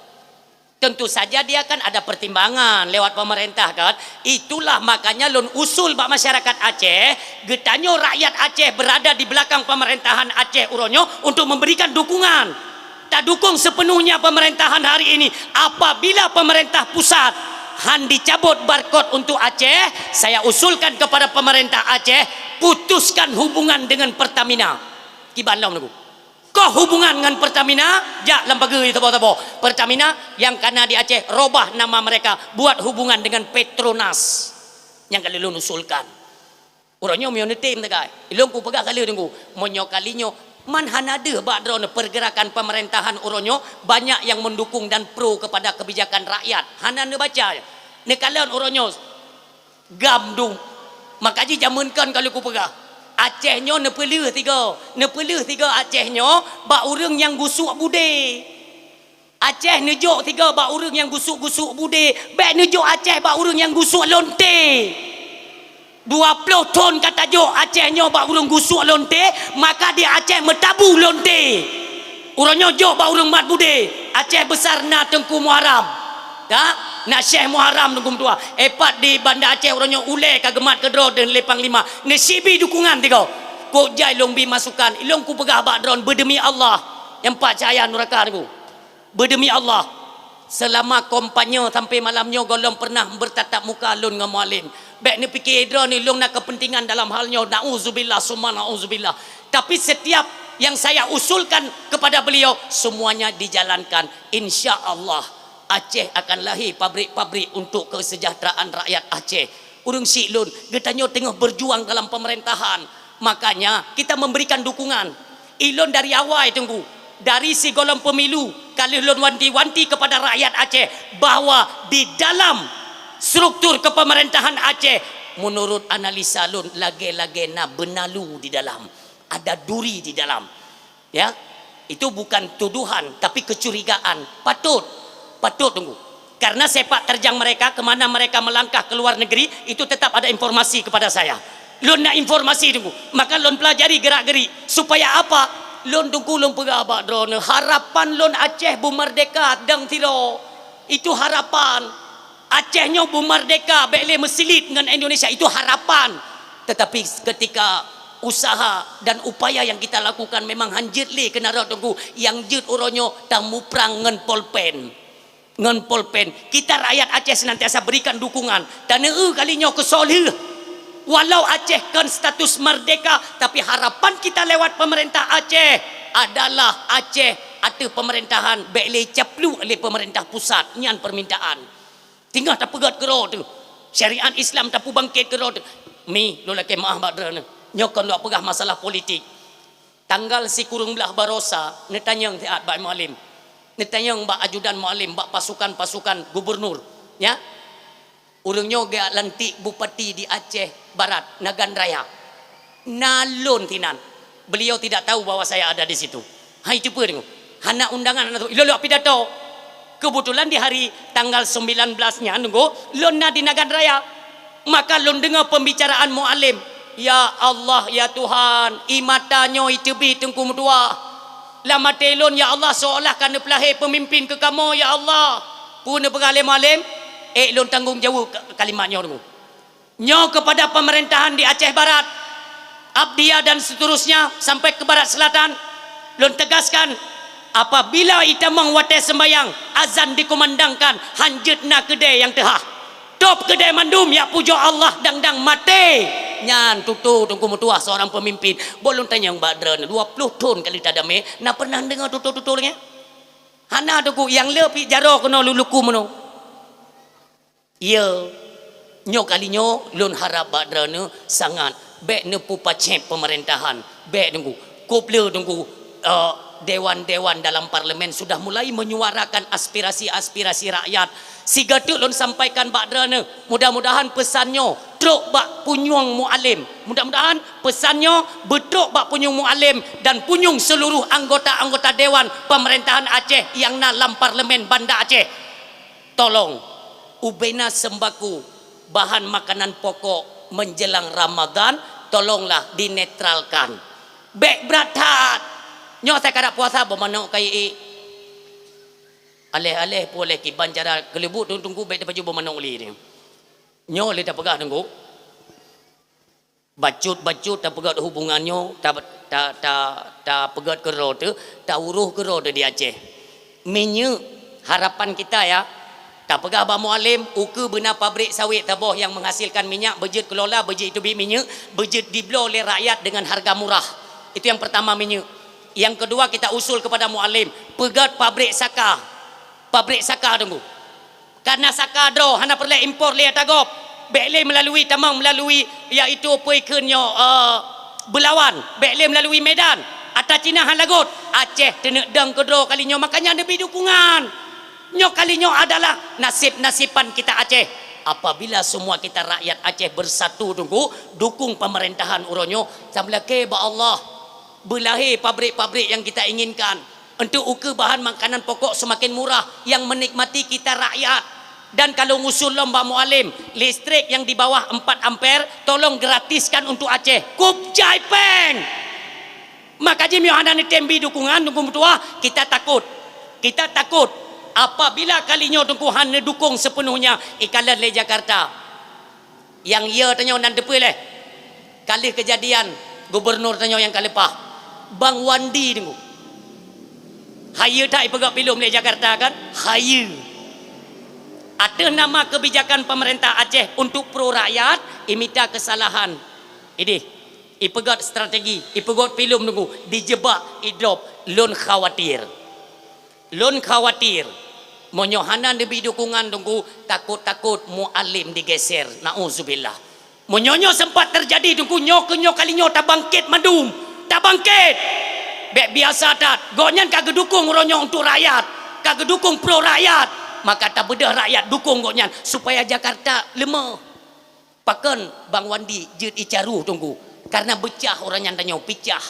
Tentu saja dia kan ada pertimbangan lewat pemerintah kan. Itulah makanya lôn usul bak masyarakat Aceh, geutanyoe rakyat Aceh berada di belakang pemerintahan Aceh uroe nyoe untuk memberikan dukungan. Tadukong sepenuhnya pemerintahan hari ini. Apabila pemerintah pusat han dicabut barcode untuk Aceh, saya usulkan kepada pemerintah Aceh, putuskan hubungan dengan Pertamina. Kiban lom Teungku. Koh hubungan ngon Pertamina, jak lam pageue saboh-saboh. Pertamina yang kana di Aceh, robah nama mereka, buat hubungan dengan Petronas. Nyang ka lôn usulkan. Uroe nyoe meunyoe neutem tagai, ilôn kupeugah ka lheueh Teungku, meunyoe kali nyoe man hana deuh bak droeneuh pergerakan pemerintahan uroe nyoe banyak yang mendukung dan pro kepada kebijakan rakyat. Hana neubaca, neukalon uroe nyoe GAM dum. Maka jih jameun kon ka lheueh kupeugah, Aceh nyoe neupeuleueh tiga, neupeuleueh tiga Aceh nyoe bak ureuëng nyang gusuk budé. Aceh neujok tiga bak ureuëng nyang gusuk-gusuk budé, bék neujok Aceh bak ureuëng nyang gusuk lonte. Dua ploh thon ka tajok Aceh nyoe bak ureuëng gusuk lonte, maka di Aceh meutabu lonte. Uroe nyoe jok bak ureuëng mat budé, Aceh besar na Teungku Muharam. Ya, na Syekh Muharam Teungku meutuah. Epat di Banda Aceh uroe nyoe ulée ka geumat keudroe deungon lé panglima. Neusibi dukungan tiga. Kok jai lôn bi masukan, ilôn kupeugah bak droeneuh beudemi Allah nyang pat cahya nuraka Teungku. Beudemi Allah, seulama kampanye sampai malam nyoe gohlom pernah bertatap muka lôn ngon Mualem. Bék neupike droeneuh lôn na kepentingan dalam hal nyoe, nauzubillah summa nauzubillah. Tapi setiap yang saya usulkan kepada beliau, semuanya dijalankan. Insya Allah, Aceh akan lahir pabrik-pabrik untuk kesejahteraan rakyat Aceh. Ureuëng syiek lôn, geutanyoe teungoh berjuang dalam pemerintahan. Makanya, kita memberikan dukungan. Ilôn dari awai Teungku, dari sigohlom pemilu, ka lheueh lôn wanti-wanti kepada rakyat Aceh bahwa di dalam struktur kepemerintahan Aceh, menurut analisa lôn, lagée-lagée na beunalu di dalam, ada duri di dalam. Ya, itu bukan tuduhan, tapi kecurigaan. Patut, patut Teungku. Karena sepak terjang mereka, ke mana mereka melangkah ke luar negeri, itu tetap ada informasi kepada saya. Lôn na informasi Teungku, maka lôn pelajari gerak-gerik. Supaya apa? Lôn Teungku lôn peugah bak droeneuh, harapan lôn Aceh beumerdeka dang sidroe. Itu harapan. Aceh nyoe beumerdeka, bék lé meusilit ngon Indonesia, itu harapan. Tetapi ketika usaha dan upaya yang kita lakukan memang han jeuet lé keunan rot Teungku, nyang jeuet uroe nyoe tamuprang ngon polpen. Ngon polpen, kita rakyat Aceh senantiasa berikan dukungan. Taneu kali nyoe keusoe lheueh. Walau Aceh kon status merdeka, tapi harapan kita lewat pemerintah Aceh adalah Aceh ateueh pemerintahan bék lé caplok lé pemerintah pusat. Nyan permintaan. Teungoh tapeugét keudroe teuh. Syariat Islam tapeubangkét keudroe teuh. Mi, lôn lakée meuáh bak droeneuh. Nyoe kon lôn peugah masalah politik. Tanggal sikureueng blaih baroesa, neutanyong siat bak Mualem. Neutanyong bak ajudan Mualem, bak pasukan-pasukan gubernur. Ya? Ureuëng nyoe geujak lantik bupati di Aceh Barat, Nagan Raya. Na lôn sinan. Beliau tidak tahu bahwa saya ada di situ. Hai, cuba tengok. Hana undangan, hana tahu. Ilôn lôn pidato. Kebetulan di hari tanggal sembilan belas nyan, tengok, lôn na di Nagan Raya. Maka lôn deungoe pembicaraan Mualem. Ya Allah, ya Tuhan, ie mata nyoe iteubiet Teungku meutuah. Lam até lôn, ya Allah, seolah ka neupeulahé peumimpin keu kamoe, ya Allah. Peue neupeugah lé Mualem? Ék lôn tanggong jaweueb ka-, kalimat nyoe, tengok. Nyoe kepada pemerintahan di Aceh Barat, Abdia dan seterusnya sampai ke Barat Selatan, lôn tegaskan, apabila itamong watée sembahyang, azan dikumandangkan, hanjeuet na keudée nyang teuhah. Tôb keudée mandum, jak pujoe Allah dang-dang maté. Nyan tutoe Teungku meutuah seorang pemimpin. Boh lôn tanyong bak droeneuh, dua ploh thon kali tadamé, na pernah deungoe tutoe-tutoe lagée? Hana Teungku, nyang le pih jaroe keunoe luluku meunoe. Iya, nyoe kali nyoe lôn harab bak droeneuh sangat, bék neupupacéb peumeurintah, bék Teungku. Kôb le Teungku, eh, dewan-dewan dalam parlemen sudah mulai menyuarakan aspirasi-aspirasi rakyat. Sigoe teuk lôn sampaikan bak droeneuh, mudah-mudahan peusan nyoe trok bak punyueng Mualem. Mudah-mudahan peusan nyoe beutrok bak punyueng Mualem dan punyueng seluruh anggota-anggota dewan pemerintahan Aceh nyang na lam Parlemen Banda Aceh. Tolong, ubena sembako, bahan makanan pokok menjelang Ramadan, tolonglah dinetralkan. Bék brat that. Nyoe asai ka rab puasa, boh manok kayée. Aléh-aléh pue lé kiban cara keuleubuk Teungku, bék tapajoh boh manok lé. Nyoe lé tapeugah Teungku. Bacut-bacut tapeugét hubungan nyoe, ta-, ta-, ta-, tapeugét keudroe teuh, tauroh keudroe teuh di Aceh. Minyeuk, harapan kita ya, tapeugah bak Mualem, ukeue beuna pabrik sawét saboh nyang menghasilkan minyak, beujeuet keulola, beujeuet iteubiet minyeuk, beujeuet dibloe lé rakyat dengan harga murah. Itu yang pertama, minyeuk. Yang kedua, kita usul kepada Mualem, peugét pabrik saka. Pabrik saka Teungku. Kana saka droe hana peureulée impor lé ata gob. Bék lé meulalu tamong meulalu, yaitu peue kheun nyoe, eh, Beulawan, bék lé meulalu Medan. Ata Cina hana lagot. Aceh teuneuk dong keudroe kali nyoe, makanya neubi dukungan. Nyoe kali nyoe adalah nasib-nasiban kita Aceh. Apabila semua kita rakyat Aceh bersatu Teungku, dukung pemerintahan uroe nyoe, sameulakée bak Allah. Beulahé pabrik-pabrik yang kita inginkan. Untuk ukeue bahan makanan pokok semakin murah yang menikmati kita rakyat. Dan kalau ngusul lom bak Mualem, listrik yang di bawah empat ampere tolong gratiskan untuk Aceh. Kôb jai péng. Maka jih meunyoe hana neutem bi dukungan, Teungku meutuah, kita takut. Kita takut apabila kali nyoe Teungku hana dukung sepenuhnya, ikalon lé Jakarta. Nyang ye tanyoe nan teupeue lé. Ka lheueh keujadian gubernur tanyoe nyang ka leupah, Bang Wandi Teungku. Hayeue that ipeugét filem lé Jakarta kan? Hayeue. Ateueh nama kebijakan pemerintah Aceh untuk pro rakyat, imita kesalahan. Ideh, ipeugét strategi, ipeugét filem Teungku, dijebak, idrop, lôn khawatir. Lôn khawatir, meunyoe hana neubi dukungan Teungku, takot-takot Mualem digeser. Nauzubillah. Meunyoe nyoe sempat teujadi Teungku, nyoe keu nyoe kali nyoe tabangkét mandum. Tabangkét! Bék biasa that. Gobnyan ka geudukung uroe nyoe untuk rakyat. Ka geudukung pro rakyat. Maka tabeudôh rakyat dukung gobnyan supaya Jakarta leumoh. Pakon Bang Wandi jeuet icaruh Teungku? Karena beucah uroe nyan tanyoe, picah.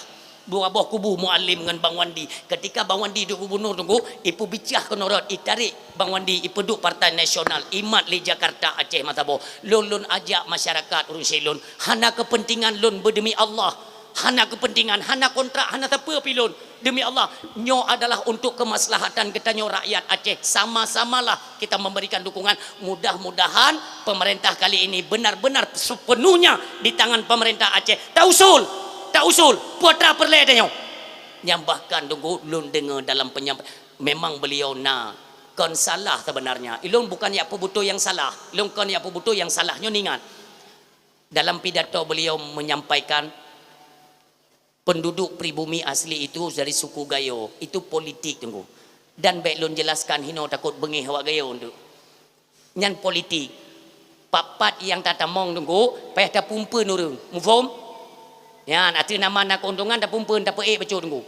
Dua boh kubu Mualem ngon Bang Wandi. Ketika Bang Wandi duek gubernur Teungku, ipeubicah keunoe rot, itarek Bang Wandi, ipeuduek Partai Nasional, imat lé Jakarta Aceh mata boh. Lôn, lôn ajak masyarakat ureuëng syedara lôn. Hana kepentingan lôn beudeumi Allah. Hana kepentingan, hana kontrak, hana sapeue pi lôn. Demi Allah, nyoe adalah untuk kemaslahatan geutanyoe rakyat Aceh. Sama-samalah kita memberikan dukungan. Mudah-mudahan pemerintah kali ini benar-benar sepenuhnya di tangan pemerintah Aceh. Tausul, tausul, putra peureulée tanyoe. Nyang bahkan Teungku lôn deungoe dalam penyampaian, memang beliau na kon salah sebenarnya. Ilôn bukan jak peubeutôi nyang salah. Ilôn kon jak peubeutôi nyang salah. Nyoe ingat. Dalam pidato beliau menyampaikan, penduduk pribumi asli itu dari suku Gayo, itu politik, Teungku. Dan bék lôn jelaskan hinoe, takot beungéh awak Gayo tu. Nyan politik. Pat-pat nyang tatamong, Teungku, payah tapumpeuen ureuëng. Muphom? Nyan, ateueh nama na keuntungan, tapumpeuen, tapeuék bacut, Teungku.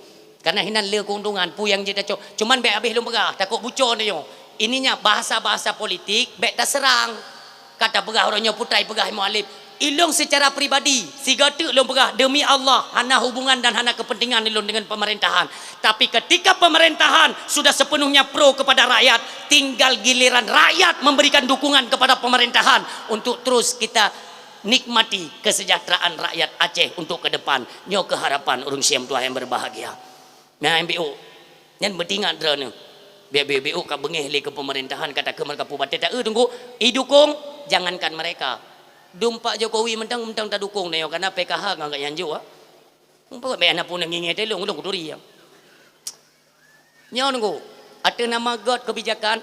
Karena hinan le keuntungan, peue nyang jeuet tacok. Cuman bék habéh lôn peugah, takot buco nyoe. Ininya bahasa-bahasa politik, bék taseurang. Ka tapeugah uroe nyoe putai peugah Mualem. Ilôn secara pribadi, sigoe teuk lôn peugah, demi Allah, hana hubungan dan hana kepentingan ilôn dengan pemerintahan. Tapi ketika pemerintahan sudah sepenuhnya pro kepada rakyat, tinggal giliran rakyat memberikan dukungan kepada pemerintahan untuk terus kita nikmati kesejahteraan rakyat Aceh untuk ke depan. Nyoe keuh harapan ureuëng syiek meutuah nyang berbahagia. Nah, M B O. Nyan beutingat droeneuh. Biar-biar M B O ka beungéh lé keu pemerintahan, ka takheun mereka pubatai ta-eu Teungku, idukung, jangankan mereka. Dum Pak Jokowi mantong, mantong tadukung nyoe, karena P K H ngon gobnyan jok. Mumpung bèk na pun ngingé teuh lôn, lôn kuturi ya. Nyoe Teungku, ateueh nama göt kebijakan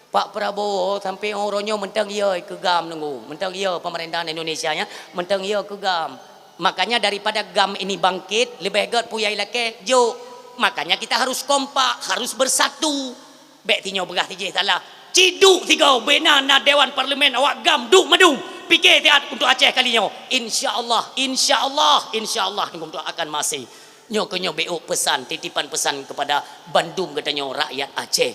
Pak Prabowo sampai uroe nyoe mantong iya keu GAM Teungku, mantong iya pemerintahan Indonesia nyan, mantong iya keu GAM. Makanya daripada GAM ini bangkit, leubeh göt puyai lakèe, jok. Makanya kita harus kompak, harus bersatu. Bèk tinyoe peugah tijih salah. Ciduk sigoe, bèk na, na Dewan Parlemen, awak GAM duek mandum. Pike siat untuk Aceh kali nyoe. Insya Allah, insya Allah, insya Allah, Teungku meutuah akan masih. Nyoe keuh nyoe B O pesan, titipan pesan kepada bandum geutanyoe rakyat Aceh.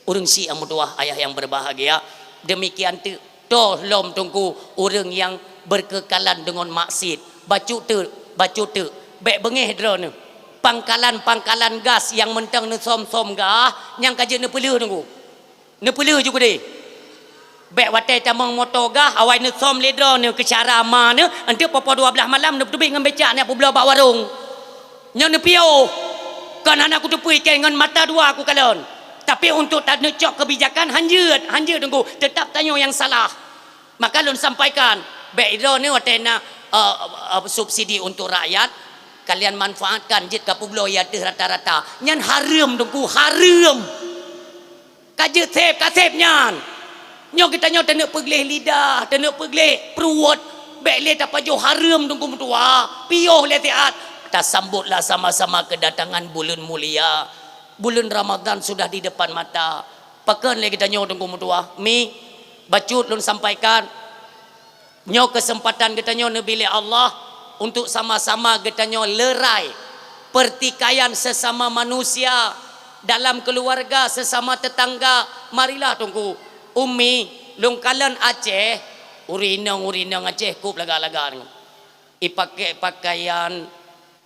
Ureuëng syiek nyang meutuah, ayah nyang berbahagia, demikian teuk toh lom Teungku ureuëng nyang berkekalan deungon maksiet. Bacut teuk, bacut teuk, bèk beungéh droeneuh. Pangkalan-pangkalan gas nyang mantong neusöm-söm gah, nyang ka jeuet neupeuleueh Teungku. Neupeuleueh ju keudeh. Bèk watèe tamong moto gah, awai neusöm lé droeneuh keu cara ma neuh, enteuk poh-poh dua blaih malam neupeuteubiet ngon becak neupeubloe bak warong. Nyoe neupiôh. Kon hana kuteupeue, ikèe ngon mata dua kukalon. Tapi untuk taneucok kebijakan, hanjeuet, hanjeuet Teungku. Teutap tanyoe nyang salah. Maka lôn sampaikan, bèk droeneuh watèe na, eh, eh, subsidi untuk rakyat, kalian manfaatkan jeuet kapeubloe ateueh rata-rata. Nyan hareuem Teungku, hareuem. Ka jeuet sép, ka sép nyan. Nyoe geutanyoe taneuk peugleh lidah, taneuk peugleh pruet, bèk lé tapajoh hareuem Teungku meutuah, piôh lé siat. Tasambotlah sama-sama kedatangan buleuen mulia. Buleuen Ramadhan sudah di depan mata. Pakon lé geutanyoe Teungku meutuah? Mi, bacut lôn sampaikan. Nyoe keuseumpatan geutanyoe neubi lé Allah untuk sama-sama geutanyoe leurai peurtikaian sesama manusia dalam keuluwarga, sesama teutangga. Marilah Teungku, Umi, lôn kalon Aceh, ureuëng inong, ureuëng inong Aceh kôb lagak-lagak nyoe. Ipakèk pakaian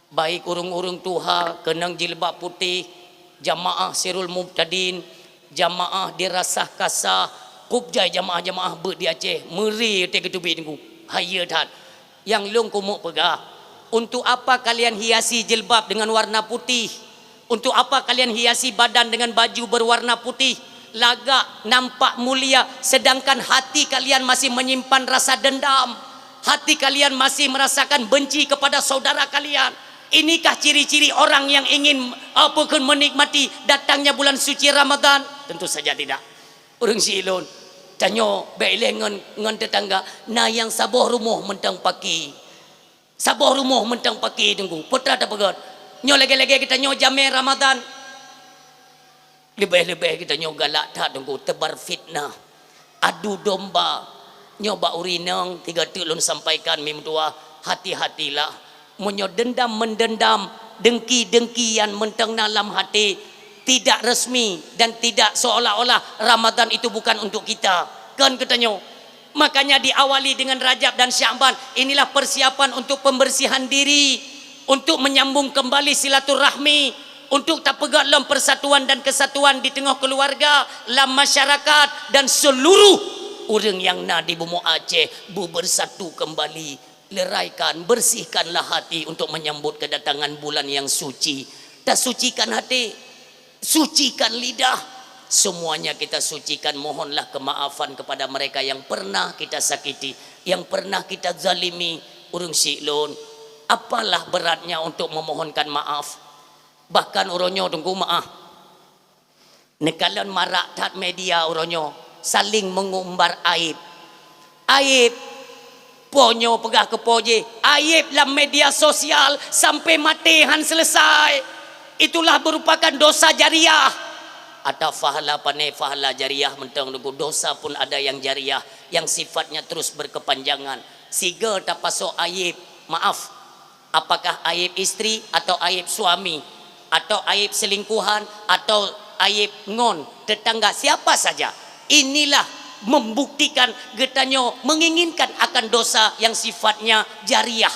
baik ureuëng-ureuëng tuha keunong jilbab putéh, jamaah sirul mubtadin, jamaah dirasah kasah, kôb jai jamaah-jamaah beuet di Aceh, meuri watèe geuteubiet Teungku, hayeue that. Nyang lôn keumeuk peugah, untuk apa kalian hiasi jilbab dengan warna putih? Untuk apa kalian hiasi badan dengan baju berwarna putih? Lagak nampak mulia, sedangkan hati kalian masih menyimpan rasa dendam. Hati kalian masih merasakan benci kepada saudara kalian. Inikah ciri-ciri orang yang ingin, apa kheun, menikmati datangnya bulan suci Ramadan? Tentu saja tidak. Ureuëng syiek lôn, tanyoe bèk lé ngon, ngon teutangga, na nyang saboh rumoh mantong paki. Saboh rumoh mantong paki Teungku, peue teuma tapeugöt. Nyoe lagèe-lagèe geutanyoe jamèe Ramadan. Leubeh-leubeh geutanyoe galak that Teungku, teubar fitnah, adu domba. Nyoe bak ureuëng inong, sigoe teuk lôn sampaikan, Mi meutuah, hati-hatilah. Meunyoe dendam-meundendam, dengki-dengki nyang mantong na lam até, tidak resmi dan tidak seolah-olah Ramadan itu bukan untuk kita. Kon geutanyoe. Makanya diawali dengan Rajab dan Sya'ban. Inilah persiapan untuk pembersihan diri, untuk menyambung kembali silaturahmi, untuk tapeugöt lom persatuan dan kesatuan di teungoh keuluwarga, lam masyarakat, dan seluruh ureuëng nyang na di bumoe Aceh beubersatu kembali. Leraikan, bersihkanlah hati untuk menyambut kedatangan bulan yang suci. Tasucikan hati, sucikan lidah. Semuanya kita sucikan. Mohonlah kemaafan kepada mereka yang pernah kita sakiti, yang pernah kita zalimi. Ureuëng syiek lôn, apalah beratnya untuk memohonkan maaf? Bahkan uroe nyoe Teungku, maaf, neukalon marak that media uroe nyoe, saling mengumbar aib. Aib! Po nyoe peugah keu po jih, aib lam media sosial sampai maté han selesai. Itulah merupakan dosa jariah. Atau pahala pané, pahala jariah mantong Teungku, dosa pun ada yang jariah, yang sifatnya terus berkepanjangan. Sigoe tapasoe aib, maaf, apakah aib istri atau aib suami, atau aib selingkuhan, atau aib ngon tetangga, siapa saja. Inilah membuktikan geutanyoe menginginkan akan dosa yang sifatnya jariah.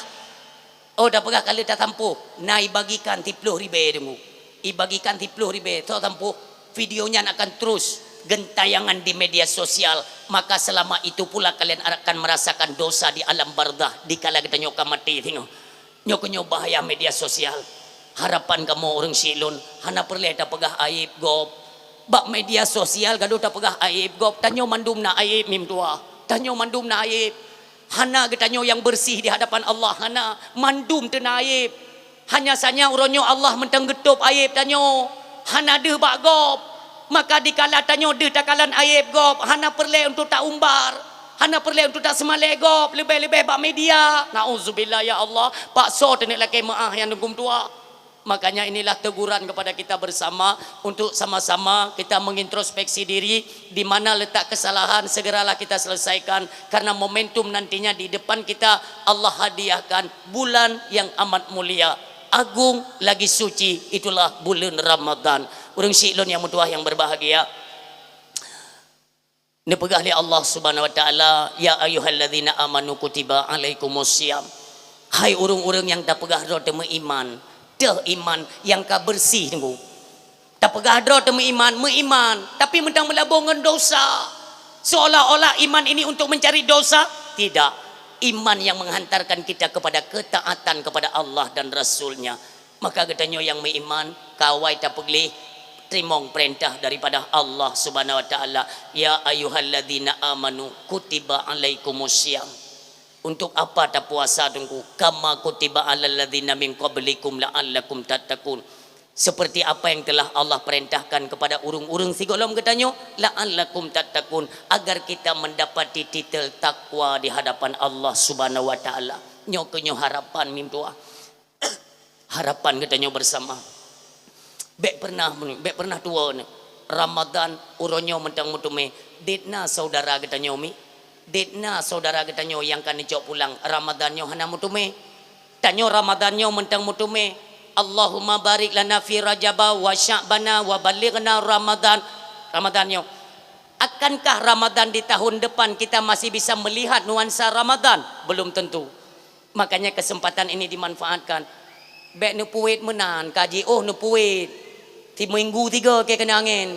Oh, tapeugah ka lheueh tasampôh, na ibagikan siploh ribèe deungoe. Ibagikan siploh ribèe, soe sampôh, video nyan akan terus gentayangan di media sosial. Maka selama itu pula kalian akan merasakan dosa di alam barzakh dikala geutanyoe ka maté singoh. Nyoe keuh nyoe bahaya media sosial. Harapan kamoe ureueng syik lôn, hana peureulèe tapeugah aéb gob. Bak media sosial gadoh tapeugah aéb gob, tanyoe mandum na aéb mim tuha. Tanyoe mandum na aéb. Hana geutanyoe nyang beureuséh di hadapan Allah, hana. Mandum teuna aéb. Hanya saja uroe nyoe Allah mantong geutôb aéb tanyoe. Hana deuh bak gob. Maka dikala tanyoe deuh takalon aéb gob, hana peureulèe untuk taumbar. Hana peureulèe untuk taseumalèe gob, leubèh-leubèh bak media. Nauzubillah, ya Allah, paksa teuneuk lakèe meu'ah nyang dum tuha. Makanya inilah teguran kepada kita bersama untuk sama-sama kita mengintrospeksi diri di mana letak kesalahan, segeralah kita selesaikan, karena momentum nantinya di depan kita Allah hadiahkan bulan yang amat mulia, agung, lagi suci, itulah bulan Ramadan. Ureueng syik lôn nyang meutuah nyang berbahagia. Neupeugah lé Allah Subhanahu wa Taala, "Ya ayyuhalladzina amanu kutiba alaikumus shiyam." Hai ureueng-ureueng nyang tapeugah droe teumeuiman, teuh iman nyang ka beureuséh teungku. Tapeugah droe teumeuiman, meuiman, tapi mantong meulabong ngon dosa. Seolah-olah iman ini untuk mencari dosa, tidak. Iman yang menghantarkan kita kepada ketaatan kepada Allah dan Rasul-Nya. Maka geutanyoe nyang meuiman, kawai tapeugleh, teurimong peurintah daripada Allah Subhanahu wa Taala, "Ya ayyuhalladzina amanu kutiba alaikumus shiyam." Untuk apa tapuasa teungku? "Kama kutiba alal ladzina min qablikum la'allakum tattaqun." Seperti apa yang telah Allah perintahkan kepada ureueng-ureueng sigohlom geutanyoe, "la'allakum tattaqun", agar kita mendapati titel takwa di hadapan Allah Subhanahu wa Taala. Nyoe keuh nyoe harapan mim tuha. Harapan geutanyoe bersama. Bèk pernah, bèk pernah tuwo nyoe. Ramadan uroe nyoe mantong meuteumé. Dit na saudara geutanyoe mi? Dit na saudara geutanyoe nyang ka neucok pulang Ramadan nyoe hana meuteumé? Tanyoe Ramadan nyoe mantong meuteumé. Allahumma barik lana fi Rajaba wa Sya'bana wa ballighna Ramadan. Ramadan nyoe. Akankah Ramadan di tahun depan kita masih bisa melihat nuansa Ramadan? Belum tentu. Makanya kesempatan ini dimanfaatkan. Bèk neupuwet meunan, ka jiôh neupuwet. Siminggu tiga kèe keunong angèn.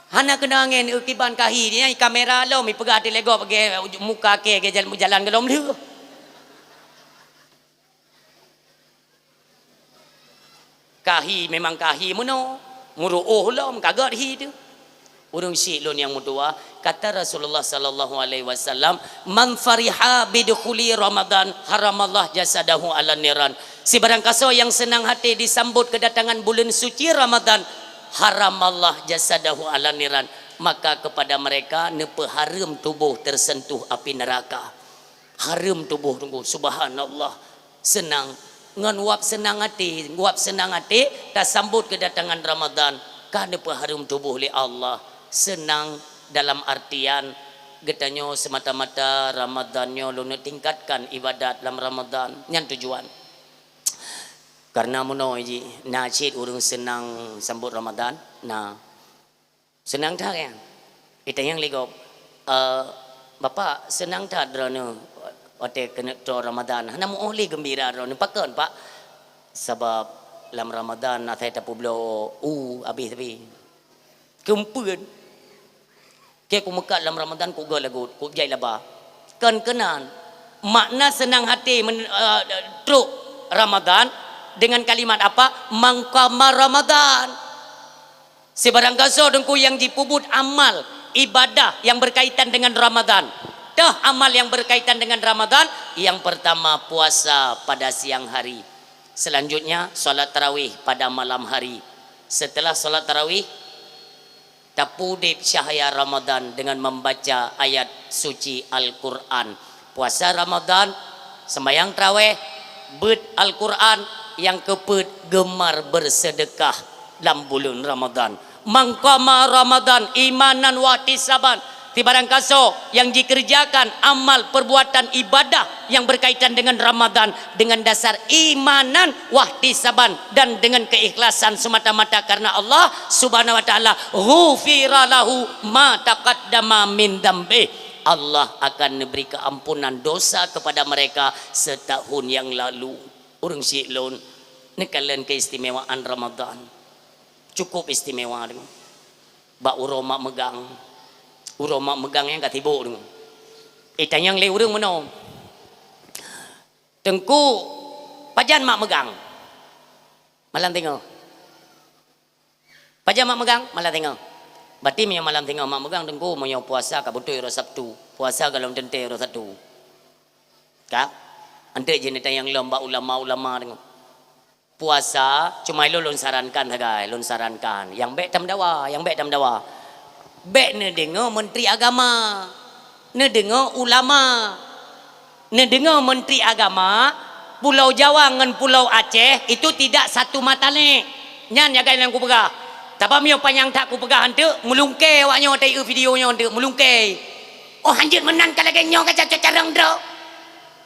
Hana keunong angèn, eu, kiban ka hi. Nyan kamera lom, ipeugah ateueh lé gob, gé muka kèe, gé jal-, jalan goh lom lheueh. Ka hi memang ka hi meunoe, meuruôh lom ka gèt hi teuh. Ureueng syik lôn nyang meutuwa, kata Rasulullah sallallahu alaihi wasallam, "Man fariha bidukhuli Ramadan, haramallah jasadahu 'alan niran." Sibarang kasoe nyang seunang até disambot keudatangan buleuen suci Ramadan, haramallah jasadahu 'alan niran, maka kepada mereka neupeuhareuem tuboh teuseuntuh api neuraka. Hareuem tuboh teungku, subhanallah. Seunang. Ngon wab seunang até, wab seunang até tasambot keudatangan Ramadan, ka neupeuhareuem tuboh lé Allah. Seunang dalam artian geutanyoe seumata-mata Ramadan nyoe lôn tingkatkan ibadat lam Ramadan. Nyan tujuan. Karena meunoe jih, na cit ureueng seunang sambot Ramadan, na. Seunang that nyan. Itanyong lé gob, "Eh, Bapak, seunang that droeneuh watèe keuneuk troh Ramadan? Hana muôh lé geumbira droeneuh." "Pakon, Pak?" "Sabab lam Ramadan asai tapeubloe u abéh sabe." Keumpeuen. Keu kumeukat lam Ramadan kugèt lagot, kujai laba. Kon keunan. Makna seunang até men-, eh, trok Ramadan dengan kalimat apa? "Man qama Ramadan." Sibarang gasoe teungku nyang jipeubuet amal ibadah nyang berkaitan dengan Ramadan. Teuh amal nyang berkaitan dengan Ramadan, yang pertama puasa pada siang hari. Selanjutnya salat tarawih pada malam hari. Setelah salat tarawih, tapeuudép cahya Ramadan dengan membaca ayat suci Al-Quran. Puasa Ramadan, sembahyang tarawih, beuet Al-Quran, nyang keupeuet geumar beuseudeukah lam buleuen Ramadan. "Man qama Ramadan imanan wahtisaban, Sibarang kasoe nyang jikeureujakan amal perbuatan ibadah nyang berkaitan dengan Ramadan dengan dasar imanan wahtisaban dan dengan keikhlasan semata-mata karena Allah Subhanahu wa Taala, ghufira lahu ma taqaddama min dzambih. Allah akan neubri keampunan dosa kepada mereka setahun yang lalu. Ureuëng syiek lôn, neukalon keistimewaan Ramadan. Cukup istimewa deungoe. Bak uroe mak meugang. Uroe mak meugang nyang ka sibok deungoe. Eh, tanyong lé ureuëng meunoe. Teungku, pajan mak meugang? Malam teungoh. Pajan mak meugang? Malam teungoh. Berarti meunyoe malam teungoh mak meugang, Teungku, meunyoe puasa ka beutôi uroe Sabtu. Puasa golom teuntée uroe Sabtu. Ka? Anteuk jih neutanyong lom bak ulama-ulama deungoe. Puasa, cuma ilôn lôn sarankan sagai, lôn sarankan. Nyang bék tameudawa, nyang bék tameudawa. Bék neudeungoe menteri agama, neudeungoe ulama, neudeungoe menteri agama, Pulau Jawa ngon Pulau Aceh itu tidak satu mata lé. Nyan nyang ka lôn kupeugah. Tapi meunyoe panyang that kupeugah anteuk, meulungkée awak nyoe watée eu video nyoe anteuk, meulungkée. Oh, hanjeuet meunan ka lagée nyoe ka cocok carông droe.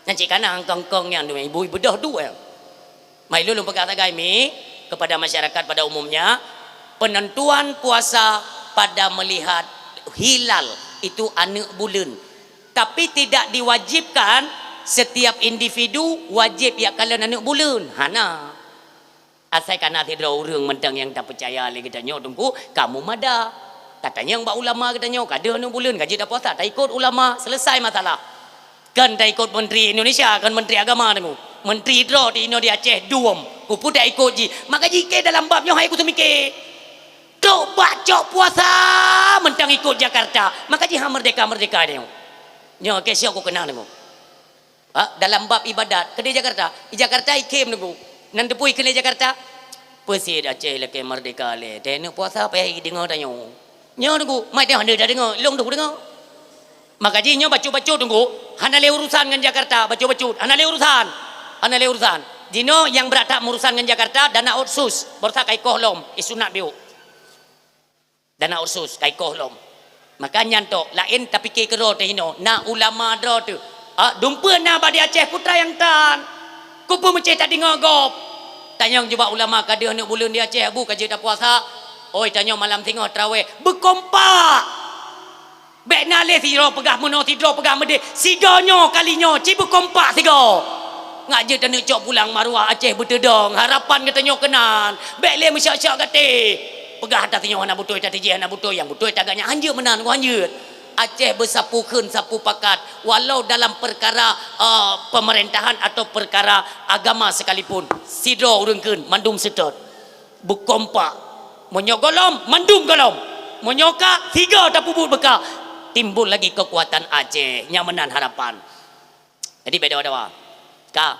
Nyan cit ka na kong-kong nyan, ibu beudôh duek. Mai lôn peugah sagai mi kepada masyarakat pada umumnya, penentuan puasa pada melihat hilal itu aneuk buleuen. Tapi tidak diwajibkan setiap individu wajib jak kalon aneuk buleuen. Hana. Asai ka na sidroe ureuëng mantong nyang tapeucaya lé geutanyoe, Teungku, kamoe mada. Tatanyong bak ulama geutanyoe, ka deuh aneuk buleuen, ka jeuet tapuasa, taikot ulama, selesai masalah. Kon taikot menteri Indonesia, kon menteri agama tanyoe. Menteri droe di inoe di Aceh dum, kupeue taikot jih. Maka jih keu dalam bab nyoe hai kuseumiké. Trok bak cok puasa mantong ikot Jakarta. Maka jih ha merdeka-merdeka tanyoe. Nyoe keu siok kukeunang tanyoe. Ha, dalam bab ibadat, keudeh Jakarta. Di Jakarta ikhém tanyoe. Nan teupeu ikheun lé Jakarta. Peusiet Aceh lakée merdeka lé. Teuh aneuk puasa payah jideungoe tanyoe. Nyoe tanyoe, mai teuh hana tadeungoe, lôn deuh kudeungoe. Maka jih nyoe bacut-bacut tanyoe, hana lé urusan ngon Jakarta, bacut-bacut, hana lé urusan. Hana lé urusan. Jinoe nyang brat that meurusan ngon Jakarta, dana otsus, baroesa ka ikoh lom, isunat biôk. Dana otsus, ka ikoh lom. Maka nyan tok, laén tapike keudroe teuh inoe, na ulama droe teuh. Ah, dumpeue na bak di Aceh putra nyang tan. Kupeue meucéh tadeungoe gob. Tanyong jubak ulama ka deuh aneuk buleuen di Aceh, Abu, ka jeuet tapuasa. Oi, tanyoe malam singoh traweh. Beukompak! Bék na lé sidroe peugah meunoe, sidroe peugah meudéh. Sigoe nyoe kali nyoe, ci beukompak sigoe. Ngat jeuet taneuk cok pulang maruah Aceh beuteudong, harapan geutanyoe keunan. Bék lé meusiak-siak gaté. Peugah ata sinyoe hana beutôi, ata tijih hana beutôi, nyang beutôi tagak nyan hanjeuet meunan, hanjeuet. Aceh beusapeue kheun, sapeue pakat, walau dalam perkara, eh, pemerintahan atau perkara agama sekalipun, sidroe ureuëng kheun, mandum seutôt. Beukompak. Meunyoe gohlom, mandum gohlom. Meunyoe ka, sigoe tapeubuet beuka. Timbul lagi keukuatan Aceh. Nyan meunan harapan. Jadi, bék dawa-dawa. Ka,